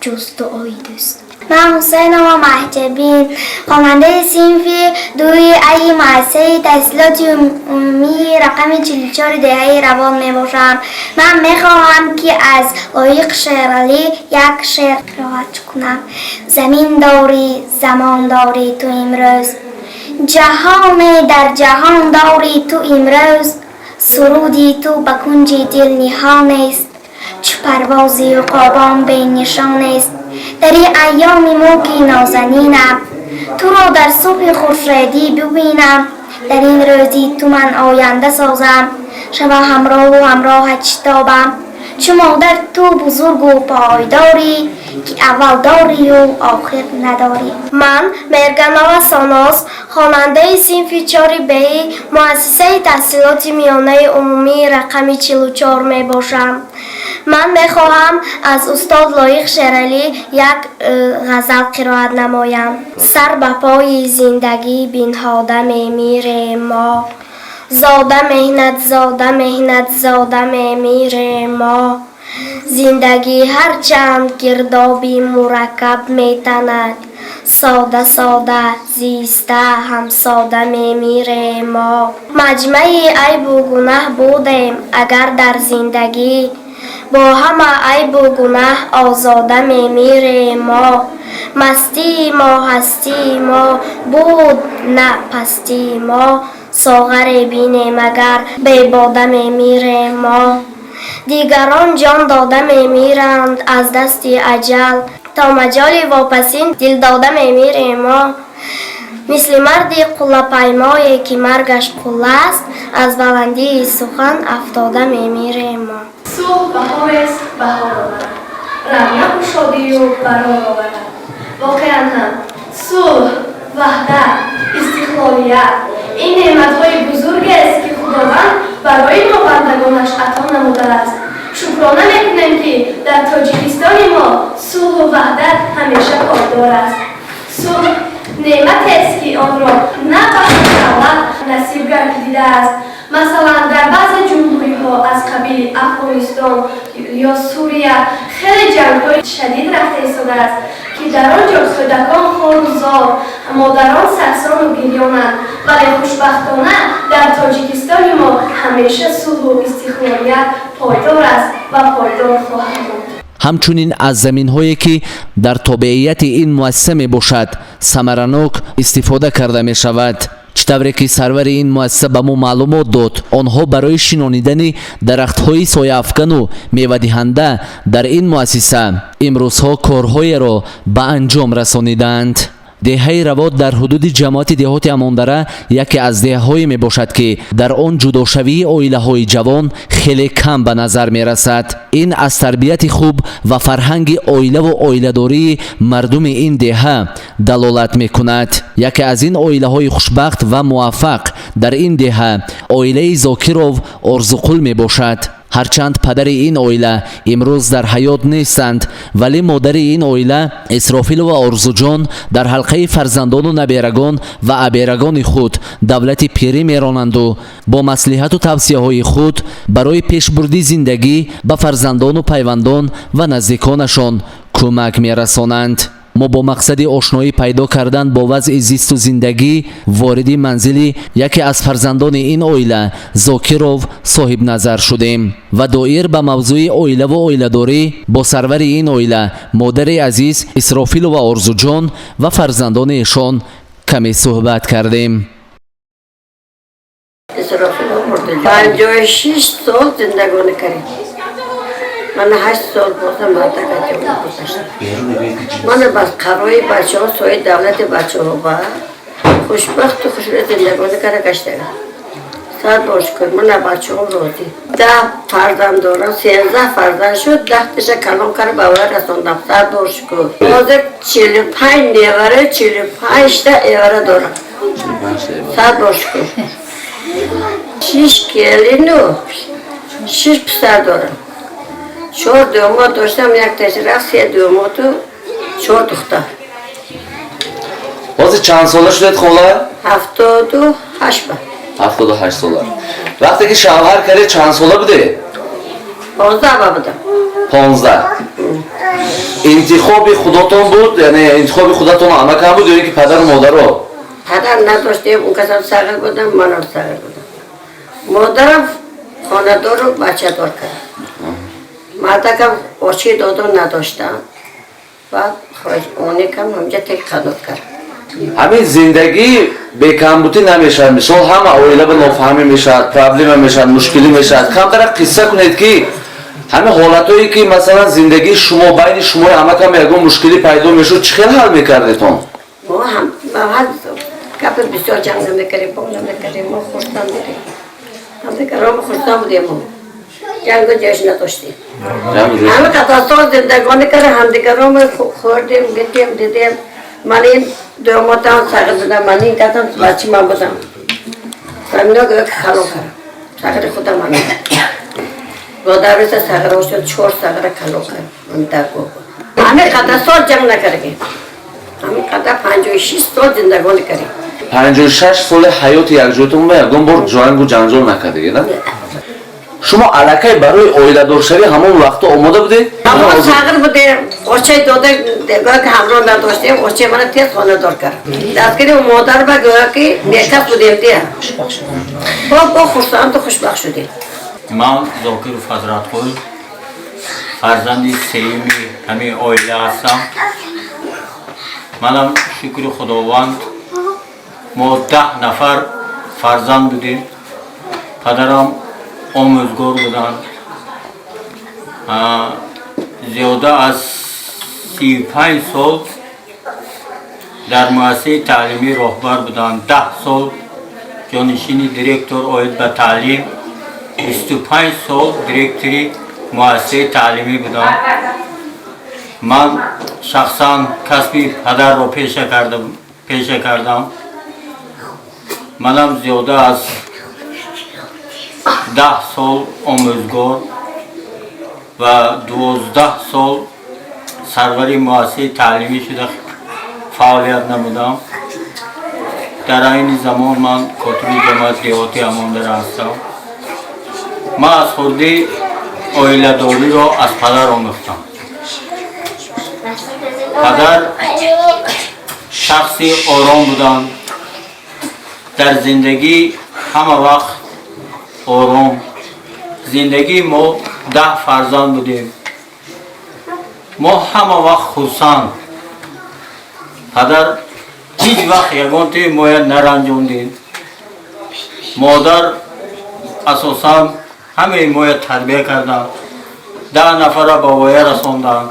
ҷуз дуои дӯст. Ман Ҳусайнова Маҳҷабин, хонандаи синфи дуи Аи муассисаи таҳсилоти умумии рақами 44 деҳаи Равот мебошам. Ман мехоҳам, ки аз Лоиқ Шералӣ як шеър қироат кунам. Замин дорӣ, замон дорӣ ту имрӯз, ҷаҳоне дар ҷаҳон дорӣ ту имрӯз. Суруди ту ба кунҷи дил ниҳонест, чу парвози уқобон бенишонест. Дар ин айёми мулки нозанинам туро дар субҳи хуршедӣ бибинам. Дар ин рӯзи ту ман оянда созам, шава ҳамроҳу ҳамроҳат шитобам. Чу модар ту бузургу пойдорӣ, ки аввал дорию охир надорӣ. Ман Мерганова Соноз, хонандаи синфи чори Би муассисаи таҳсилоти миёнаи умумии рақами 44 мебошам. Ман мехоҳам аз устод Лоиқ Шералӣ як ғазал қироат намоям. Сар ба пои зиндагӣ бинҳода мемирем мо, зода меҳнат, зода меҳнат, зода мемирем мо. Зиндагӣ ҳарчанд гирдоби мураккаб метанад, сода сода зиста ҳамсода мемирем мо. Маҷмаи айбу гунаҳ будем агар дар зиндагӣ, бо ҳама айбу гунаҳ озода мемирем мо. Мастии мо, ҳастии мо буд, на пастии мо, соғаре бинем агар, бебода мемирем мо. Дигарон ҷон дода мемиранд аз дасти аҷал, то маҷоли вопасин дил дода мемирем мо. Мисли марди қуллапаймое ки маргаш қулла аст, аз баландии сухан афтода мемирем мо. Сулҳ баҳорест, баҳор оварад, равнақу шодию барор оварад. Воқеан ҳам сулҳ, ваҳдат, истиқлолият ин неъматҳои бузургест, ки Худованд барои мо бандагонаш ато намудааст. Шукрона мекунем, ки дар Тоҷикистони мо сулҳу ваҳдат ҳамеша пойдор аст. Сулҳ неъматест, ки онро на ба ҳар давлат насиб гардидааст. Масалан, дар баъзе ҷумҳуриҳо аз қабили Афғонистон ё Сурия хеле ҷангҳои шадид рафта истодааст, ки дар он ҷо кӯдакон хору зор, модарон сарсону гирёнанд. Вале хушбахтона дар Тоҷикистони мо ҳамеша сулҳу истиқлолият пойдор аст ва пойдор хоҳад буд. Ҳамчунин аз заминҳое, ки дар тобеияти ин муассиса мебошад, самаранок истифода карда мешавад. Чӣ тавре ки сарвари ин муассиса ба мо маълумот дод, онҳо барои шинонидани дарахтҳои сояафкану мевадиҳанда дар ин муассиса имрӯзҳо корҳоеро ба анҷом расонидаанд. Деҳаи Равот дар ҳудуди ҷамоати деҳоти Амондара яке аз деҳаҳое мебошад, ки дар он ҷудошавии оилаҳои ҷавон хеле кам ба назар мерасад. Ин аз тарбияти хуб ва фарҳанги оилаву оиладории мардуми ин деҳа далолат мекунад. Яке аз ин оилаҳои хушбахт ва муваффақ дар ин деҳа оилаи Зокиров Орзуқул мебошад. Ҳарчанд падари ин оила имрӯз дар ҳаёт нестанд, вале модари ин оила Исрофилова Орзуҷон дар ҳалқаи фарзандону наберагон ва аберагони худ давлати пирӣ меронанду бо маслиҳату тавсияҳои худ барои пешбурди зиндагӣ ба фарзандону пайвандон ва наздиконашон кӯмак мерасонанд. Мо бо мақсади ошноӣ пайдо кардан бо вазъи зисту зиндагӣ вориди манзили яке аз фарзандони ин оила Зокиров Соҳибназар шудем ва доир ба мавзӯи оилаву оиладорӣ бо сарвари ин оила, модари азиз Исрофилова Орзуҷон ва фарзандони эшон каме суҳбат кардем. 56 сол зиндагонӣ кардем. Ман 8 сол бозам мардак аз ҷониб гузашт. Мана бас қарои бачаҳо, сои давлати бачаҳо ба хушбахту хушрӯ зиндагонӣ карда гаштагам. Сад бор шукр, мана бачаҳом розӣ. 10 фарзанд дорам, 13 фарзанд шуд, 10 таша калон карда ба вай расондам. Сад бор шукр. Ҳозир 45 невара, 45-та эвара дорам. Сад бор шукр. Шиш келину шиш писар дорам. Чор домод доштам, якташ рафт, се домоту чор духтар. Ҳозир чанд сола шудед, хола? 78 ба. 78 сола. Вақте ки шавҳар кардед, чанд сола будед? 15 ба будам. 15. Интихоби худотон буд, яъне интихоби худатон амакам буд ё ин ки падару модаро? Падар надоштем, он касам сағир будам, манам сағир будам. Модарам хонадору бачадор кард. Мардакам очи додо надоштам. Баъд оникам ҳамҷа тек қанот кард. Ҳамин зиндагӣ бекамбутӣ намешавад. Мисол, ҳама оила ба нофаҳмӣ мешавад, проблема мешавад, мушкилӣ мешавад. Камтара қисса кунед, ки ҳамин ҳолатҳое, ки масалан зиндагии шумо, байни шумои амакам ягон мушкилӣ пайдо мешуд, чӣ хел ҳал мекардетон? Мо ҳам ба ҳар гапи бисёр ҷанг намекардем, бом намекардем, мо хурсанд будем. Ҳамдигаромо хурсанд будем мо. Ҷангу ҷӯш надоштем. Ҳама қадар сол зиндагонӣ карда, ҳамдигаромо хӯрдем, гитем, дидем. Ман ин домотам сағир будам, ман ин касам бачи ман будам. Ҳамино гӯё ки калон кардам. Сағири худам ман. Бодариса сағир шуд, чор сағира калон кардам. Ман дар гӯ. Ҳамин қадар сол ҷанг накардем. Ҳамин қадар 56 сол зиндагонӣ кардем. 56 соли ҳаёти якҷоятон ба ягон бор ҷангу ҷанҷол накардагед, а? Шумо аллакай барои оиладоршавӣ ҳамон вақто омода будед? Ҳамон сағир будем, очаи дода гӯё ки ҳамроҳ надоштем, очаи мана тез хонадор кард. Дастгири модар ба гӯё ки бекас будем дия. Бо хурсанду хушбахт шудем. Ман Зокиров Ҳазратқул, фарзанди сеюми ҳамин оила ҳастам. Манам, шукри Худованд, мо 10 нафар фарзанд будем. Падарам омӯзгор буданд. Зиёда аз 35 сол Дар муассисаи таълимӣ роҳбар будам, 10 сол ҷонишини директор оид ба таълим, 25 сол директори муассисаи таълимӣ будам. Ман шахсан касби падарро пеша кардам. Манам зиёда аз 10 сол омӯзгор ва 12 сол сарвари муассисаи таълимӣ шуда фаъолият намудам. Дар айни замон ман котиби ҷамоати деҳоти Амондара ҳастам. Ман аз хурдӣ оиладориро аз падар омӯхтам. Падар шахси ором буданд, дар зиндагӣ ҳама вақт ором. Зиндагии мо 10 фарзанд будем, мо ҳама вақт хурсанд. Падар ҳеҷ вақт ягонтаи моя наранҷондем. Модар асосан ҳамаи моя тарбия карданд, 10 нафара ба воя расонданд.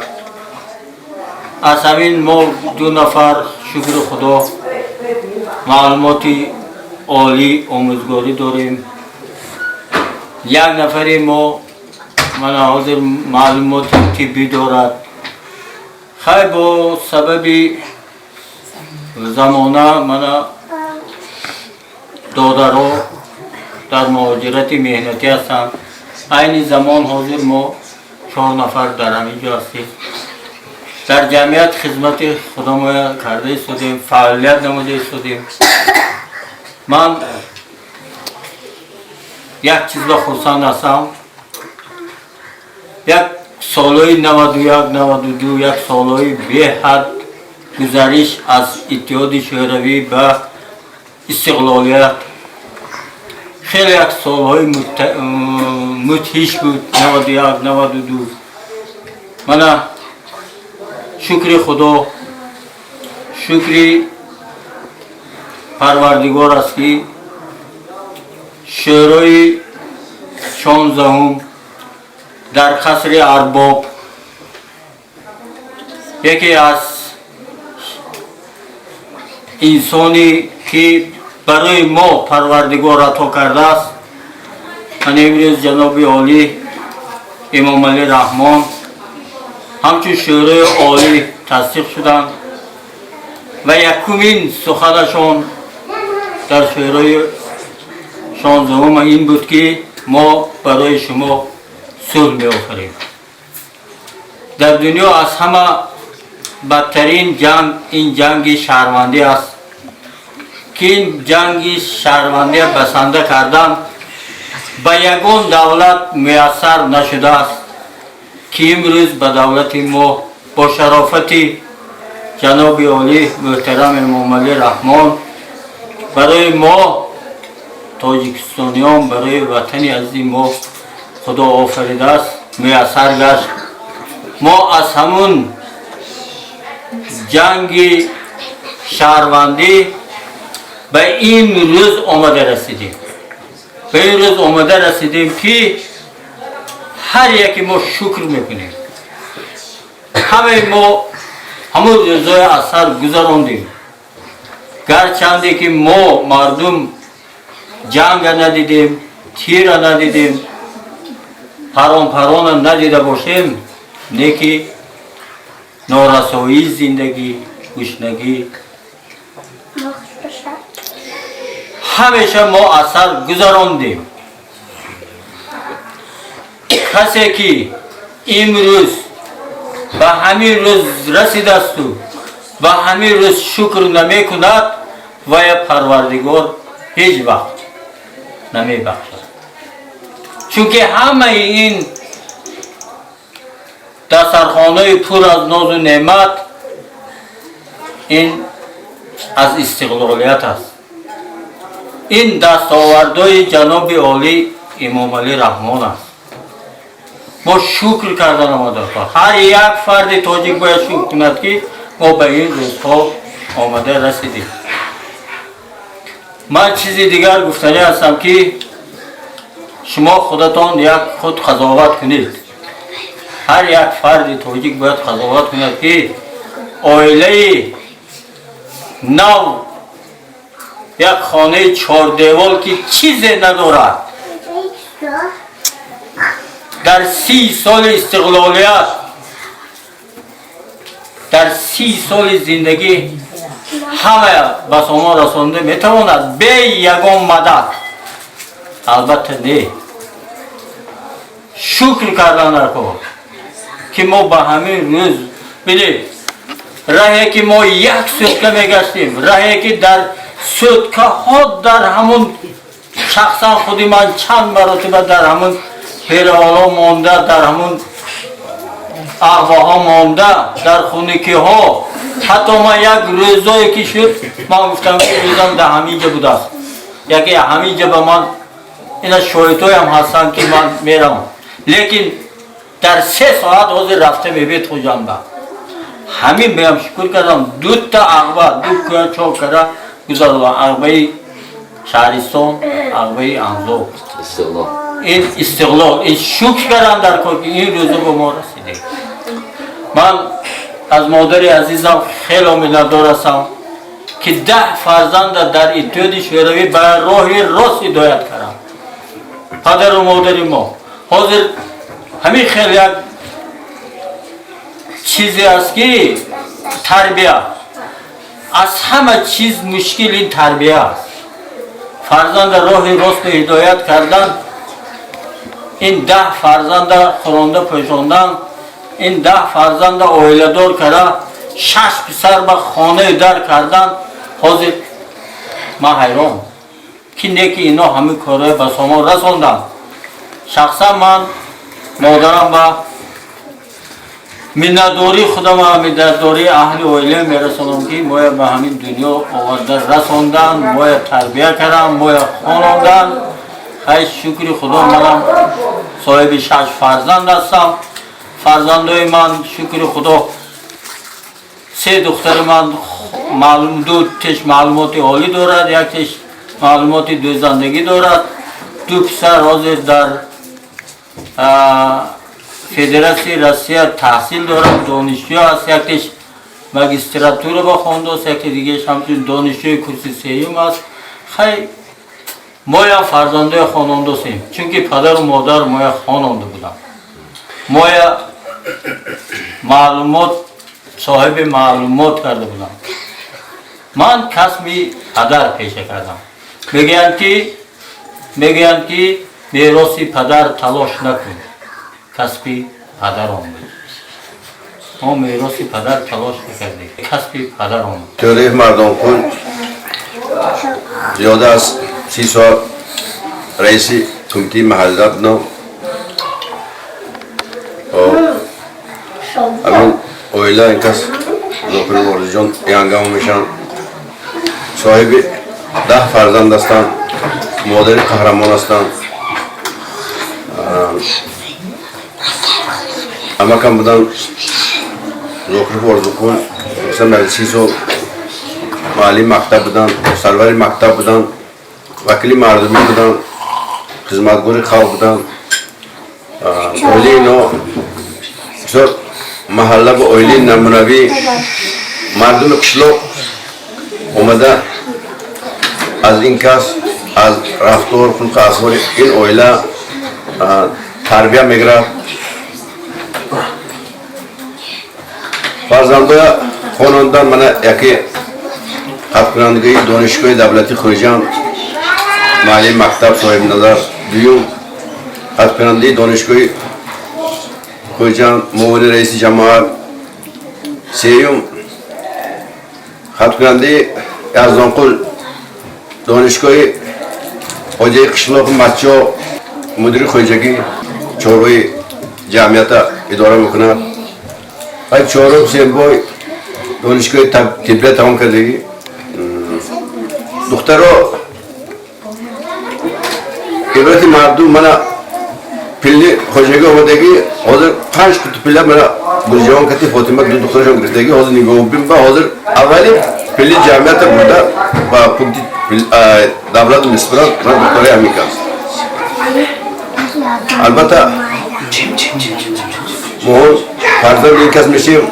Аз ҳамин мо ду нафар, шукри Худо, маълумоти олӣ омӯзгорӣ дорем. Як нафари мо мана ҳозир маълумоти тиббӣ дорад. Хай, бо сабаби замона мана додаро дар муҳоҷирати меҳнатӣ ҳастанд. Айни замон ҳозир мо чор нафар дар ҳамин ҷо ҳастем, дар ҷамъият хизмати худамоя карда истодем, фаъолият намуда истодем. Ман як чизба хурсанд ҳастам. Як солҳои 91, 92, як солҳои беҳад гузариш аз Иттиҳоди Шӯравӣ ба истиқлолият, хеле як солҳои мудҳиш буд 91, 92. Мана, шукри Худо, шукри Парвардигор аст, ки Шӯрои 16-ум дар қасри Арбоб яке аз инсоне ки барои мо Парвардигор ато кардааст, ман имрӯз ҷаноби олӣ Эмомалӣ Раҳмон ҳамчун Шӯрои Олӣ тасдиқ шуданд ва якумин суханашон дар Шӯрои 16-ум ин буд, ки мо барои шумо сулҳ меофарем. Дар дунё аз ҳама бадтарин ҷанг ин ҷанги шаҳрвандӣ аст, ки ин ҷанги шаҳрвандия басанда кардан ба ягон давлат муяссар нашудааст, ки имрӯз ба давлати мо бо шарофати ҷаноби олӣ муҳтарам Эмомалӣ Раҳмон барои мо тоҷикистониён, барои ватани азизи мо Худо офаридааст, муяссар гашт. Мо аз ҳамун ҷанги шаҳрвандӣ ба ин рӯз омада расидем, ба ин рӯз омада расидем, ки ҳар яке мо шукр мекунем. Ҳамаи мо ҳамун рӯзҳои аз сар гузарондем. Гарчанде ки мо мардум ҷанга надидем, тира надидем, парон-парона надида бошем, не ки норасоии зиндагӣ, гушнагӣ ҳамеша мо аз сар гузарондем. Касе ки имрӯз ба ҳамин рӯз расидасту ба ҳамин рӯз шукр намекунад, вая Парвардигор ҳеҷ вақт намебахшад, чунки ҳамаи ин дастархонаи пур аз нозу неъмат ин аз истиқлолият аст, ин дастовардҳои ҷаноби олӣ Эмомалӣ Раҳмон аст. Мо шукр кардан омада. Ҳар як фарди тоҷик бояд шукр кунад, ки мо ба ин рӯзҳо омада расидем. Ман чизи дигар гуфтанӣ ҳастам, ки шумо худатон як худ қазоват кунед. Ҳар як фарди тоҷик бояд қазоват кунад, ки оилаи Нав як хонаи чордевол, ки чизе надорад, дар 30 соли истиқлолият, дар 30 соли зиндагӣ ҳама ба сомон расонда метавонад бе ягон мадад? Албатта, не. Шукр кардан дар кор, ки мо ба ҳамин рӯз бидед. Раҳе ки мо як сутка мегаштем, раҳе ки дар суткаҳо дар ҳамун, шахсан худи ман чанд маротиба дар ҳамун перавало монда, дар ҳамун аҳвоҳо монда, дар хунукиҳо. Ҳатто ман як рӯзое ки шуд, ман гуфтам, ки рӯзам дар ҳамин ҷа будааст, яке ҳамин ҷа ба ман ина шоҳидҳоям ҳастанд, ки ман меравам, лекин дар 3 соат ҳозир рафта мебед Хуҷанда. Ҳамин беам шукр кардам. Дута ағба, ду кӯя чок кара гузаронам: ағбаи шаҳристон, ағбаи Анзоб. Ин истиқлол, ин шукр кардам дар кор, ки ин рӯза ба мо расидем. Ман аз модари азизам хело миннатдор ҳастам, ки 10 фарзанда дар Иттиҳоди Шӯравӣ ба роҳи рост ҳидоят кардам. Падару модари мо ҳозир ҳамин хел як чизе аст, ки тарбия аз ҳама чиз мушкил, ин тарбия аст. Фарзанда роҳи ростро ҳидоят кардан, ин 10 фарзанда хӯронда пӯшондан, ин 10 фарзанда оиладор карда, шаш писар ба хонаи дар кардан. Ҳозир ман ҳайрон, ки не ки ино ҳамин корҳои ба сомон расонданд. Шахсан ман модарам ба миннатдории худам, миннатдории аҳли оила мерасонам, ки моя ба ҳамин дунё оварда расонданд, моя тарбия карданд, моя хононданд. Хай, шукри Худо, манам соҳиби шаш фарзанд ҳастам. Фарзандои ман, шукри Худо, се духтари ман маълум, ду теш маълумоти олӣ дорад, як теш маълумоти дӯзандагӣ дорад, ду писар ҳозир дар Федератсияи Россия таҳсил дорад, донишҷӯ аст. Яктеш магистратура ба хондааст, яке дигааш ҳамчун донишҷӯи курси сеюм аст. Хай, моям фарзандои хонондосем, чунки падару модар моя хононда буданд, моя маълумот, соҳиби маълумот карда будам. Ман касби падар пеша кардам. Мегӯянд, ки мероси падар талош накун, касби падар омӯз. Мо мероси падар талош накардем, касби падар омӯз. Тӯраев Мардонқул зиёда аз 30 сол раиси кумитаи маҳалла будам. Ҳамин оила, ин кас Зокир Орзиҷон янгам мешаванд, соҳиби 10 фарзанд ҳастанд, модари қаҳрамон ҳастанд. Амакам буданд Зокиров Орзуқул, масалан, 30 сол муаллими мактаб буданд, сарвари мактаб буданд, вакили мардумӣ буданд, хизматгори халқ буданд. Оилаи ино бисёр маҳалла ва оилаи намунавӣ. Мардуми қишлоқ омада аз ин кас, аз рафтор, хулқу атвори ин оила тарбия мегирад. Фарзандоя хонондан. Мана, яке хатмкунандагии Донишгоҳи давлати Хуҷанд, муаллими мактаб Соҳибназар, дуюм хатмкунандаи Донишгоҳи Хуҷанд, муовини раиси ҷамоат, сеюм хатмкунандаи Яздонқул донишгоҳи, хоҷаи қишлоқи Маччо, мудири хоҷагӣ, чорвои ҷамъията идора мекунад ва чорум Сембой донишгоҳи тиббия тамом кардагӣ. Духтаро ибрати мардум. Мана, пилли хоҷагӣ омадагӣ, ҳозир панҷ қути пилла. Мана, Гулҷавон кати Фотима ду духтарашон гирифтагӣ, ҳозир нигоҳубин ба ҳозир аввали пилли ҷамъията бурда ба пункти давлат месупоранд. Мана, духтарои ҳамин кас. Албатта, мо фарзанди ин кас мешем,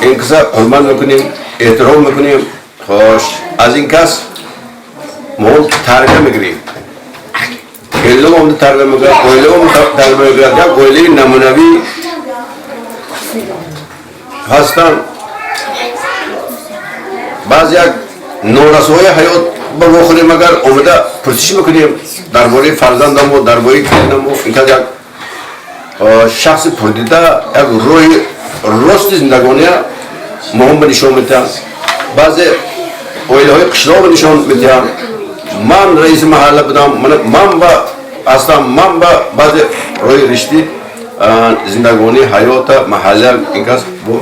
ин каса ҳурмат мекунем. Эҳтиром мекунем. Хош, аз ин кас мо тарбия мегирем, келинам тарбия мекунад, оилаам тарбия мекунад. Як оилаи намунавӣ ҳастанд. Баъзе як норасоии ҳаёт ба вохӯрем, агар омада пурсиш мекунем дар бораи фарзандамо, дар бораи келинамо. Ин кас як шахси пурдида, як роҳи рости зиндагония моҳом ба нишон медиҳанд, баъзе оилаҳои қишлоқро нишон медиҳанд. Ман раиси маҳалла будам, ман ба ҳастам, ман ба баъзе роҳи ришти зиндагонии ҳаёта маҳалла ин кас бо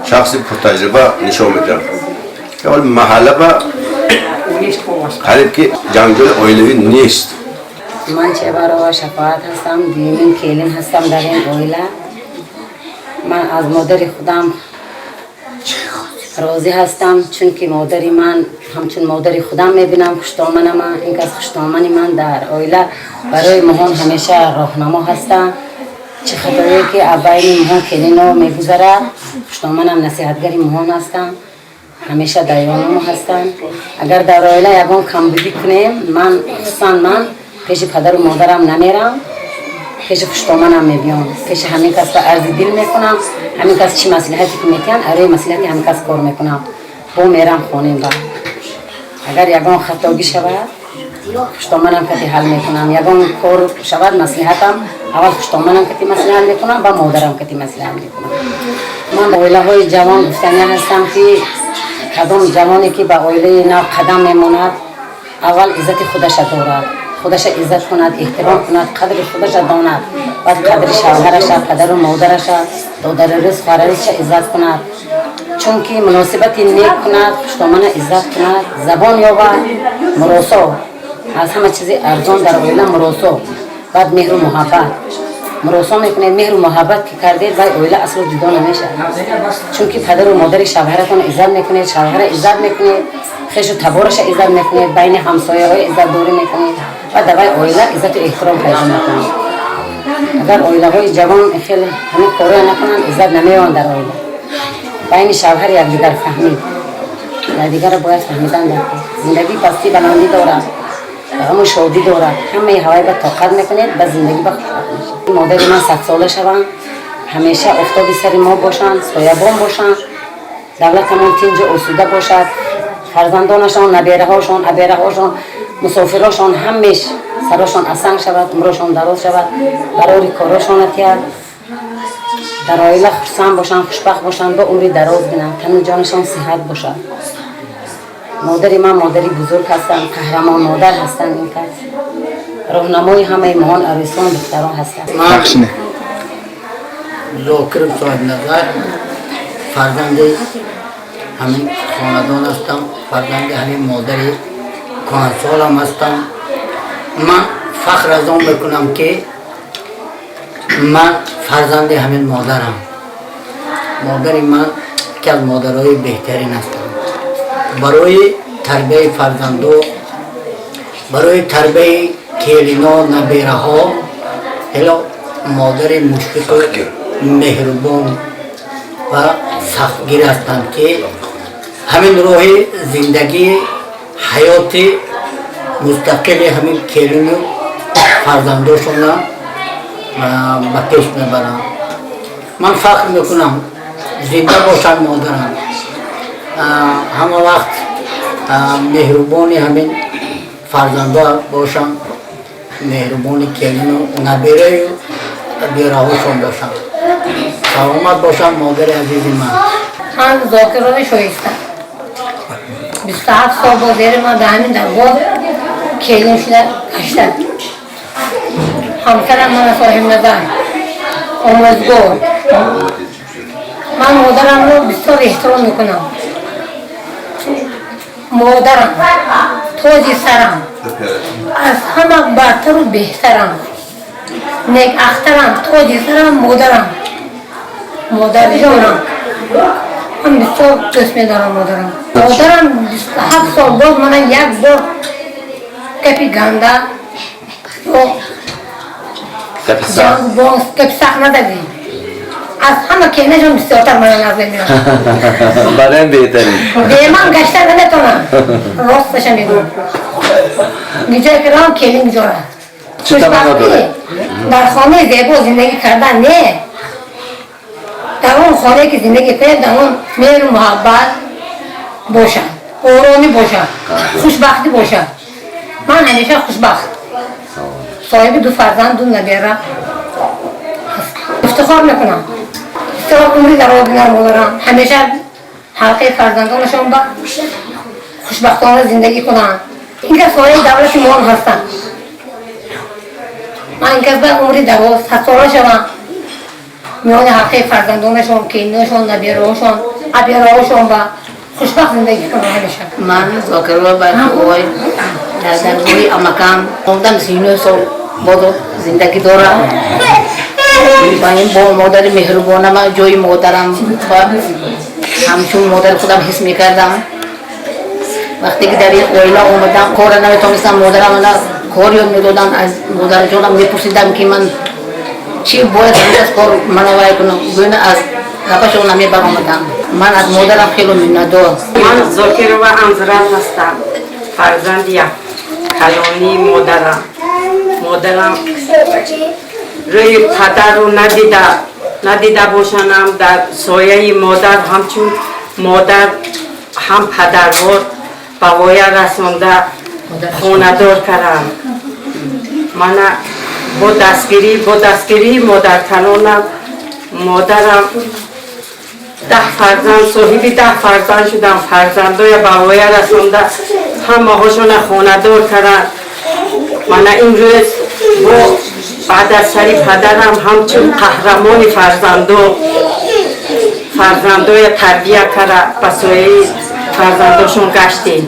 шахси пуртаҷриба нишон медиҳанд. Маҳалла ба қариб ки ҷанҷоли оилавӣ нест. Ман Чебарова Шафоат ҳастам, дуюмин келин ҳастам дар ин оила. Ман аз модари худам розӣ ҳастам, чунки модари ман ҳамчун модари худам мебинам. Хуштоманама ин кас, хуштомани ман дар оила барои моҳон ҳамеша роҳнамо ҳастанд. Чӣ хатое ки байни моҳон келино мегузарад, хуштоманам насиҳатгари моҳон ҳастанд, ҳамеша дар ёнамо ҳастанд. Агар дар оила ягон камбудӣ кунем, ман хусусан ман пеши падару модарам намерам, пеши хуштоманам мебиём, пеши ҳамин кас ба арзи дил мекунам. Ҳамин кас чӣ маслиҳате ки метиҳанд, арои маслиҳати ҳамин кас кор мекунам, бо мерам хонем. Ба агар ягон хатогӣ шавад, хуштоманам кати ҳал мекунам. Ягон кор шавад, маслиҳатам аввал хуштоманам кати маслиҳат мекунам, ба модарам кати маслиҳат мекунам. Ман ба оилаҳои ҷавон гуфтанӣ ҳастам, ки кадом ҷавоне ки ба оилаи нав қадам мемонад, аввал иззати худаша дорад, худаша иззат кунад, эҳтиром кунад, қадри худаша донад, баъд қадри шавҳараша, падару модараша, додарирӯз, хоҳарарӯзша иззат кунад, чунки муносибати нек кунад, хуштомана иззат кунад, забон ёбад, муросо аз ҳама чизи арзон дар оила муросо, баъд меҳру муҳаббат. Муросо мекунед, меҳру муҳаббат ки кардед, вай оила асло ҷудо намешавад, чунки падару модари шавҳаратон иззат мекунед, шавҳара иззат мекунед, хешу табораша иззат мекунед, байни ҳамсояҳои иззатдорӣ мекунед ва дар вай оила иззату эҳтиром пайдо мекунад. Агар оилаҳои ҷавон хеле ҳамин корро накунанд, иззат намеёбанд дар оила. Байни шавҳар якдигар фаҳмид, якдигарро бояд фаҳмидан дар зиндагӣ. Пастӣ баландӣ дорад, ғаму шодӣ дорад, ҳамаи ҳавай ба тоқат мекунед, ба зиндагӣ ба хушбахт мешавед. Модари ман 100-сола шаванд, ҳамеша офтоби сари мо бошанд, соябон бошанд, давлатамон тинҷу осуда бошад, фарзандонашон, набераҳошон, абераҳошон, мусофирошон ҳамеш сарошон асанг шавад, умрошон дароз шавад, барори корошон атиҳад, дар оила хурсанд бошанд, хушбахт бошанд, ба умри дароз бинанд, тану ҷонашон сиҳат бошад. Модари ман модари бузург ҳастанд, қаҳрамон модар ҳастанд. Ин кас роҳнамои ҳамаи моҳон, арӯсон, духтарон ҳастанд. Ман Зокиров Соҳибназар, фарзанди ҳамин хонадон ҳастам, фарзанди ҳамин модари кӯҳансолам ҳастам. Ман фахр аз он мекунам, ки ман фарзанди ҳамин модарам. Модари ман яке аз модарҳои беҳтарин ҳастанд барои тарбияи фарзандо, барои тарбияи келино, набераҳо. Хело модари мушфиқу меҳрубон ва сахтгир ҳастанд, ки ҳамин роҳи зиндагии ҳаёти мустақили ҳамин келину фарзандошона ба пеш мебаранд. Ман фахр мекунам, зинда бошанд модарам, ҳама вақт меҳрубони ҳамин фарзандо бошанд, меҳрубони келину набераю бераҳошон бошанд. Саломат бошанд модари азизи ман. Ман Зокирови Шоиста, 27 сол боз ери ман дар ҳамин даргоҳ келин шуда гаштам. Ҳамсарам мана Соҳибназар, омӯзгор. Ман модарамро бисёр эҳтиром мекунам. Модарам тоҷи сарам, аз ҳама бартару беҳтарам, некахтарам, тоҷи сарам, модарам, модарҷонам. Ман бисёр дӯст медорам модарам. Модарам 27 сол боз мана як бор гапи ганда ё боз гапи сахт нададем. Аз ҳама келинашон бисёртар мана нағз мебинам. Барои беҳтарин. Беман гашта наметавонам. Росташа мегӯям. Ҷое ки равам, келин ҷора. Чӣ таманно доред? Дар хонаи зебо зиндагӣ кардан не. Дар он хонае ки зиндагӣ кунем, дар он меҳру муҳаббат бошад, оромӣ бошад, хушбахтӣ бошад. Ман ҳамеша хушбахт. Соҳиби ду фарзанд, ду набера. Ифтихор мекунам. Бисёр умри дароз бинам модарам. Ҳамеша ҳалқаи фарзандонашон ба хушбахтона зиндагӣ кунанд. Ин кас соҳиби давлати мо ҳастанд. Ман ин кас ба умри дароз, садсола шавам. Миёни ҳалқаи фарзандонашон, келиношон, набераҳошон, абераҳошон ба хушбахт зиндагӣ кунам ҳамеша. Ман Зокирова Барқиой дар даргоҳи амакам омадам, 39 сол бодо зиндагӣ дорам. Ба ин бо модари меҳрубонам, ҷои модарам ва ҳамчун модари худам ҳис мекардам. Вақте ки дар ин оила омадам, корра наметонистам, модарам мана кор ёд медоданд. Аз модарҷонам мепурсидам, ки ман чӣ бояд ҳамин кор мана вай кунам, гӯяна аз гапашон намебаромадам. Ман аз модарам хело миннатдор. Ман Зокирова Анзурат ҳастам, фарзанди як калонии модарам. Модарам рӯи падарро надида бошанам, дар сояи модар ҳамчун модар ҳам падарвор ба воя расонда хонадор кардам. Мана бо дастгирии модаркалонам модарам 10 фарзанд, соҳиби 10 фарзанд шудам. Фарзандоя ба воя расонда, ҳамаҳошона хонадор кардам. Мана имрӯз бо баъд аз сари падарам ҳамчун қаҳрамони фарзандо фарзандоя тарбия кара, ба сояи фарзандошон гаштем.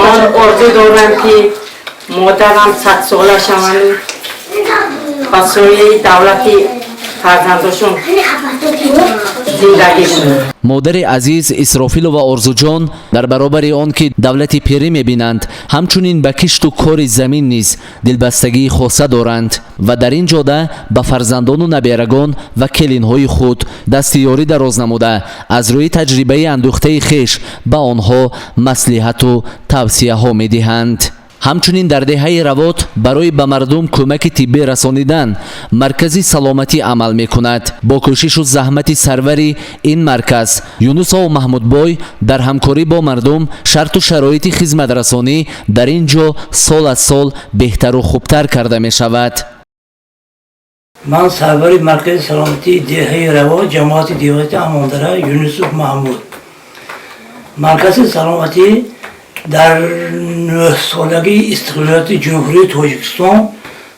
Ман орзу дорам, ки модарам садсола шаванду ба сояи давлати фарзандошон зиндагӣ кунанд. Модари азиз Исрофилова Орзуҷон дар баробари он ки давлати пирӣ мебинанд, ҳамчунин ба кишту кори замин низ дилбастагии хоса доранд ва дар ин ҷода ба фарзандону наберагон ва келинҳои худ дасти ёрӣ дароз намуда, аз рӯи таҷрибаи андӯхтаи хеш ба онҳо маслиҳату тавсияҳо медиҳанд. Ҳамчунин дар деҳаи Равот барои ба мардум кӯмаки тиббӣ расонидан маркази саломатӣ амал мекунад. Бо кӯшишу заҳмати сарвари ин марказ Юнусов Маҳмудбой дар ҳамкорӣ бо мардум шарту шароити хизматрасонӣ дар ин ҷо сол аз сол беҳтару хубтар карда мешавад. Ман сарвари маркази саломатии деҳаи Равот, ҷамоати деҳоти Амондара, Юнусов Маҳмуд. Маркази саломатӣ дар нӯҳсолагии истиқлолияти Ҷумҳурии Тоҷикистон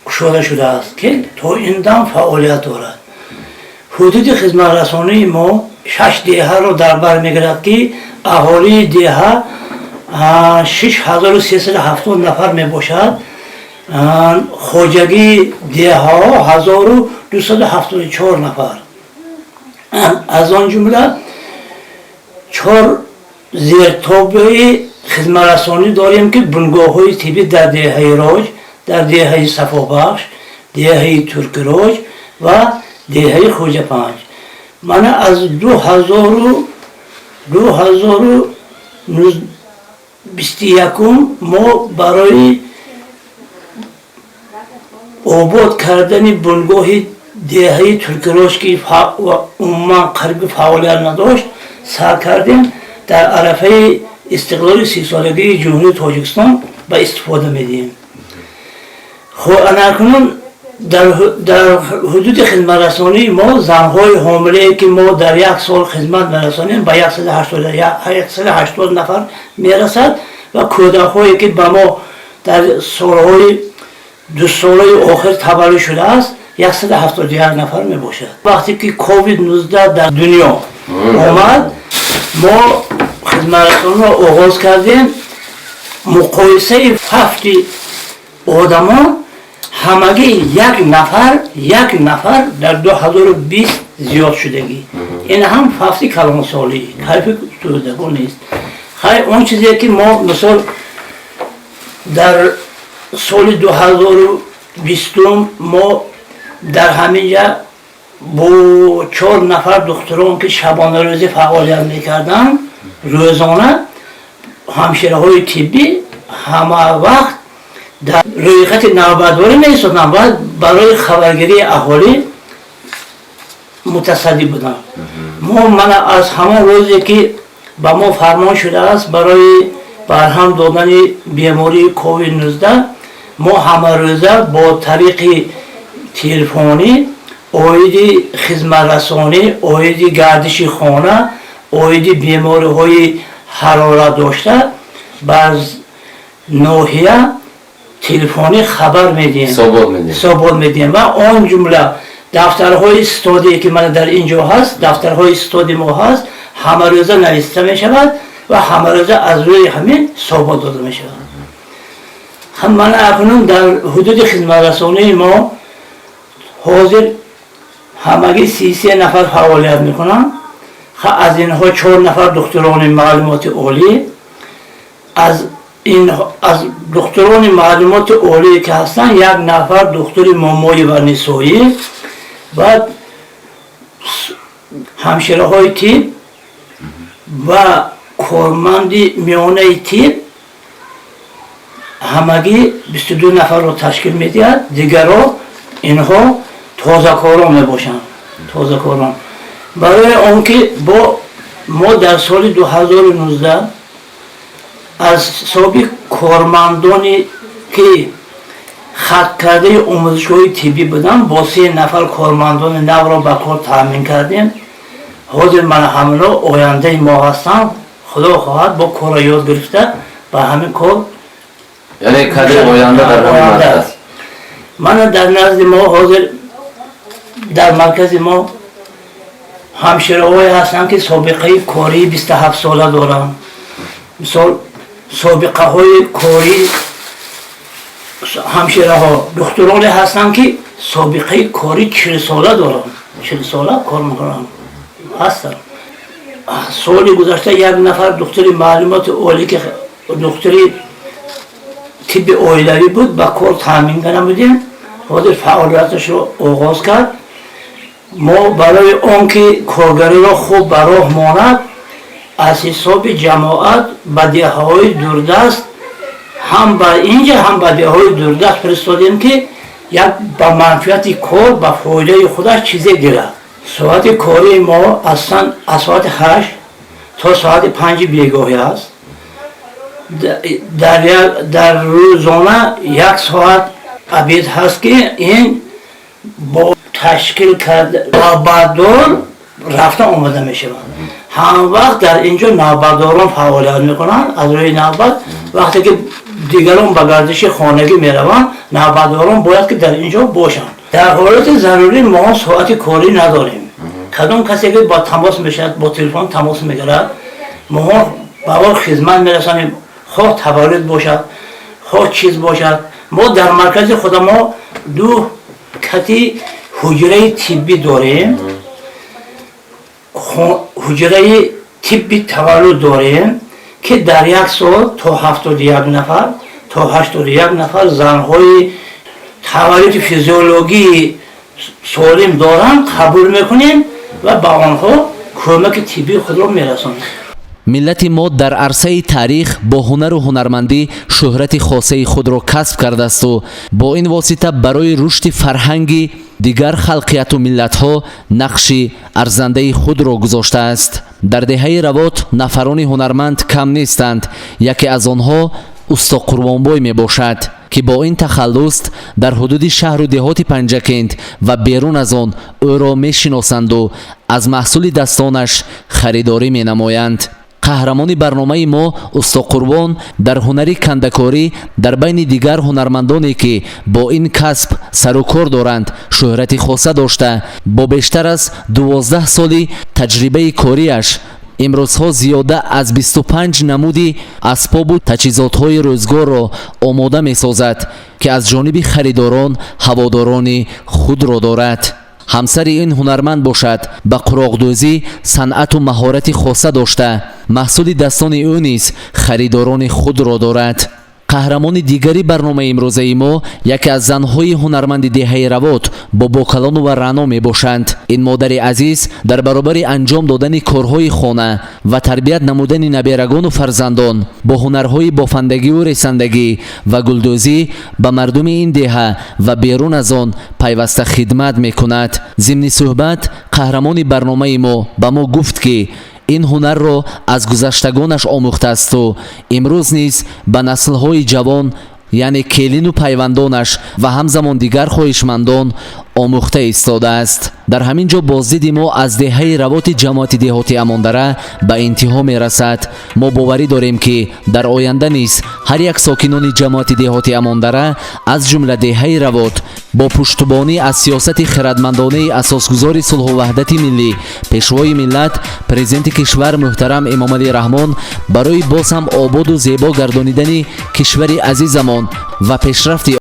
кушода шудааст, ки то ин дам фаъолият дорад. Ҳудуди хизматрасонии мо шаш деҳаро дар бар мегирад, ки аҳолии деҳа 6370 нафар мебошад. Хоҷагии деҳаҳо 1274 нафар, аз он ҷумла чор зертобеи хизматрасонӣ дорем, ки бунгоҳҳои тиббӣ дар деҳаи Роҷ, дар деҳаи Сафобахш, деҳаи Туркироҷ ва деҳаи Хоҷапанҷ. Мана аз 2021 мо барои обод кардани бунгоҳи деҳаи Туркироҷ, ки умуман қариби фаъолият надошт, сар кардем. Дар арафаи истиқлоли сисолагии Ҷумҳурии Тоҷикистон ба истифода медиҳем. Хо анакунун дар ҳудуди хизматрасонии мо занҳои ҳомилае, ки мо дар як сол хизмат мерасонем, ба 180 нафар мерасад ва кӯдакҳое, ки ба мо дар солҳои дусолаи охир таваллуд шудааст, 171 нафар мебошад. Вақте ки ковид-19 дар дунё омад, мо хизматрасониро оғоз кардем. Муқоисаи фавти одамон ҳамагӣ як нафар дар 2020 зиёд шудагӣ. Ин ҳам фавти калонсолӣ, кайфи тӯдагон нест. Хай, он чизе ки мо мисол дар соли 2020 мо дар ҳамин ҷа Бо 4 нафар духтурон ки шабонарӯзӣ фаъолият мекарданд, рӯзона ҳамшираҳои тиббӣ ҳама вақт дар рӯйхати навбатдорӣ меистоданд ва барои хабаргирии аҳолӣ мутасаддӣ буданд. Мо мана аз ҳамон рӯзе ки ба мо фармон шудааст барои барҳам додани бемории ковид-19, мо ҳамарӯза бо тариқи телефонӣ оиди хизматрасонӣ, оиди гардиши хона, оиди бемориҳои ҳарорат дошта ба ноҳия телефонӣ хабар медиҳем, ҳисобот медиҳем ва он ҷумла дафтарҳои стодие ки мана дар ин ҷо ҳаст, дафтарҳои стоди мо ҳаст, ҳамарӯза нависта мешавад ва ҳамарӯза аз рӯи ҳамин ҳисобот дода мешавад. Мана акнун дар ҳудуди хизматрасонии мо ҳозир ҳамагӣ 33 нафар фаъолият мекунанд. Аз инҳо 4 нафар духтурони маълумоти олӣ, аз духтурони маълумоти олие ки ҳастанд, як нафар духтури момоӣ ва нисоӣ ва ҳамшираҳои тиб ва корманди миёнаи тиб ҳамагӣ 22 нафарро ташкил медиҳад. Дигарро инҳо тозакорон мебошанд, тозакорон. Барои он ки бо мо дар соли 2019 аз ҳисоби кормандоне ки хат кардаи омӯзишгоҳи тиббӣ буданд, бо 3 нафар кормандони навро ба кор таъмин кардем. Ҳозир мана ҳамино ояндаи мо ҳастанд. Худо хоҳад, бо корро ёд гирифта ба ҳамин кор. Яъне кадри оянда дар ҳамин марказ. Мана дар назди мо ҳозир дар маркази мо ҳамшираҳое ҳастанд, ки собиқаи кории 27 сола доранд. Мисол, собиқаҳои кории ҳамшираҳо, духтуроне ҳастанд, ки собиқаи кори 40 сола доранд, 40 сола кор мекунанд, ҳастанд. Соли гузашта як нафар духтури маълумоти олӣ, ки духтури тибби оилавӣ буд, ба кор таъмин карда будем. Ҳозир фаъолияташро оғоз кард. Мо барои он ки коргариро хуб ба роҳ монад, аз ҳисоби ҷамоат ба деҳаҳои дурдаст, ҳам ба инҷа, ҳам ба деҳаҳои дурдаст фиристодем, ки як ба манфиати кор, ба фоидаи худаш чизе гирад. Соати кории мо аслан аз соати 8 то соати 5-и бегоҳӣ аст. Дар рӯзона як соат обед ҳаст, ки ин бо ташкил карда навбатдор рафта омада мешавад. Ҳамвақт дар ин ҷо навбатдорон фаъолият мекунанд аз рӯи навбат. Вақте ки дигарон ба гардиши хонагӣ мераванд, навбатдорон бояд ки дар ин ҷо бошанд. Дар ҳолати зарурӣ мо соати корӣ надорем. Кадом касе ки ба тамос мешавад, бо телефон тамос мегирад, мо ба ӯ хизмат мерасонем, хоҳ таваллуд бошад, хоҳ чиз бошад. Мо дар маркази худамо ду кати ҳуҷраи тиббӣ дорем, ҳуҷраи тибби таваллуд дорем, ки дар як сол то 71 нафар, то 81 нафар занҳои таваллуди физиологии солим доранд, қабул мекунем ва ба онҳо кӯмаки тиббии худро мерасонем. Миллати мо дар арсаи таърих бо ҳунару ҳунармандӣ шӯҳрати хосаи худро касб кардаасту бо ин восита барои рушди фарҳанги дигар халқияту миллатҳо нақши арзандаи худро гузоштааст. Дар деҳаи Равот нафарони ҳунарманд кам нестанд. Яке аз онҳо усто Қурбонбой мебошад, ки бо ин тахаллус дар ҳудуди шаҳру деҳоти Панҷакент ва берун аз он ӯро мешиносанду аз маҳсули дастонаш харидорӣ менамоянд. Қаҳрамони барномаи мо, усто Қурбон, дар ҳунари кандакорӣ дар байни дигар ҳунармандоне, ки бо ин касб сару кор доранд, шӯҳрати хоса дошта, бо бештар аз 12 соли таҷрибаи кориаш имрӯзҳо зиёда аз 25 намуди асбобу таҷҳизотҳои рӯзгорро омода месозад, ки аз ҷониби харидорон ҳаводорони худро дорад. Ҳамсари ин ҳунарманд бошад, ба қуроқдӯзӣ санъату маҳорати хоса дошта, маҳсули дастони ӯ низ харидорони худро дорад. Қаҳрамони дигари барномаи имрӯзаи мо яке аз занҳои ҳунарманди деҳаи Равот, Бобокалонова Рано мебошанд. Ин модари азиз дар баробари анҷом додани корҳои хона ва тарбият намудани наберагону фарзандон бо ҳунарҳои бофандагиву ресандагӣ ва гулдӯзӣ ба мардуми ин деҳа ва берун аз он пайваста хидмат мекунад. Зимни суҳбат қаҳрамони барномаи мо ба мо гуфт, ки ин ҳунарро аз гузаштагонаш омӯхтаасту имрӯз низ ба наслҳои ҷавон, яъне келину пайвандонаш ва ҳамзамон дигар хоҳишмандон омӯхта истодааст. Дар ҳамин ҷо боздиди мо аз деҳаи Равоти ҷамоати деҳоти Амондара ба интиҳо мерасад. Мо боварӣ дорем, ки дар оянда низ ҳар як сокинони ҷамоати деҳоти Амондара, аз ҷумла деҳаи Равот, бо пуштубонӣ аз сиёсати хирадмандонаи асосгузори сулҳу ваҳдати миллӣ, Пешвои миллат, Президенти кишвар муҳтарам Эмомалӣ Раҳмон барои боз ҳам ободу зебо гардонидани кишвари азизамон ва пешрафти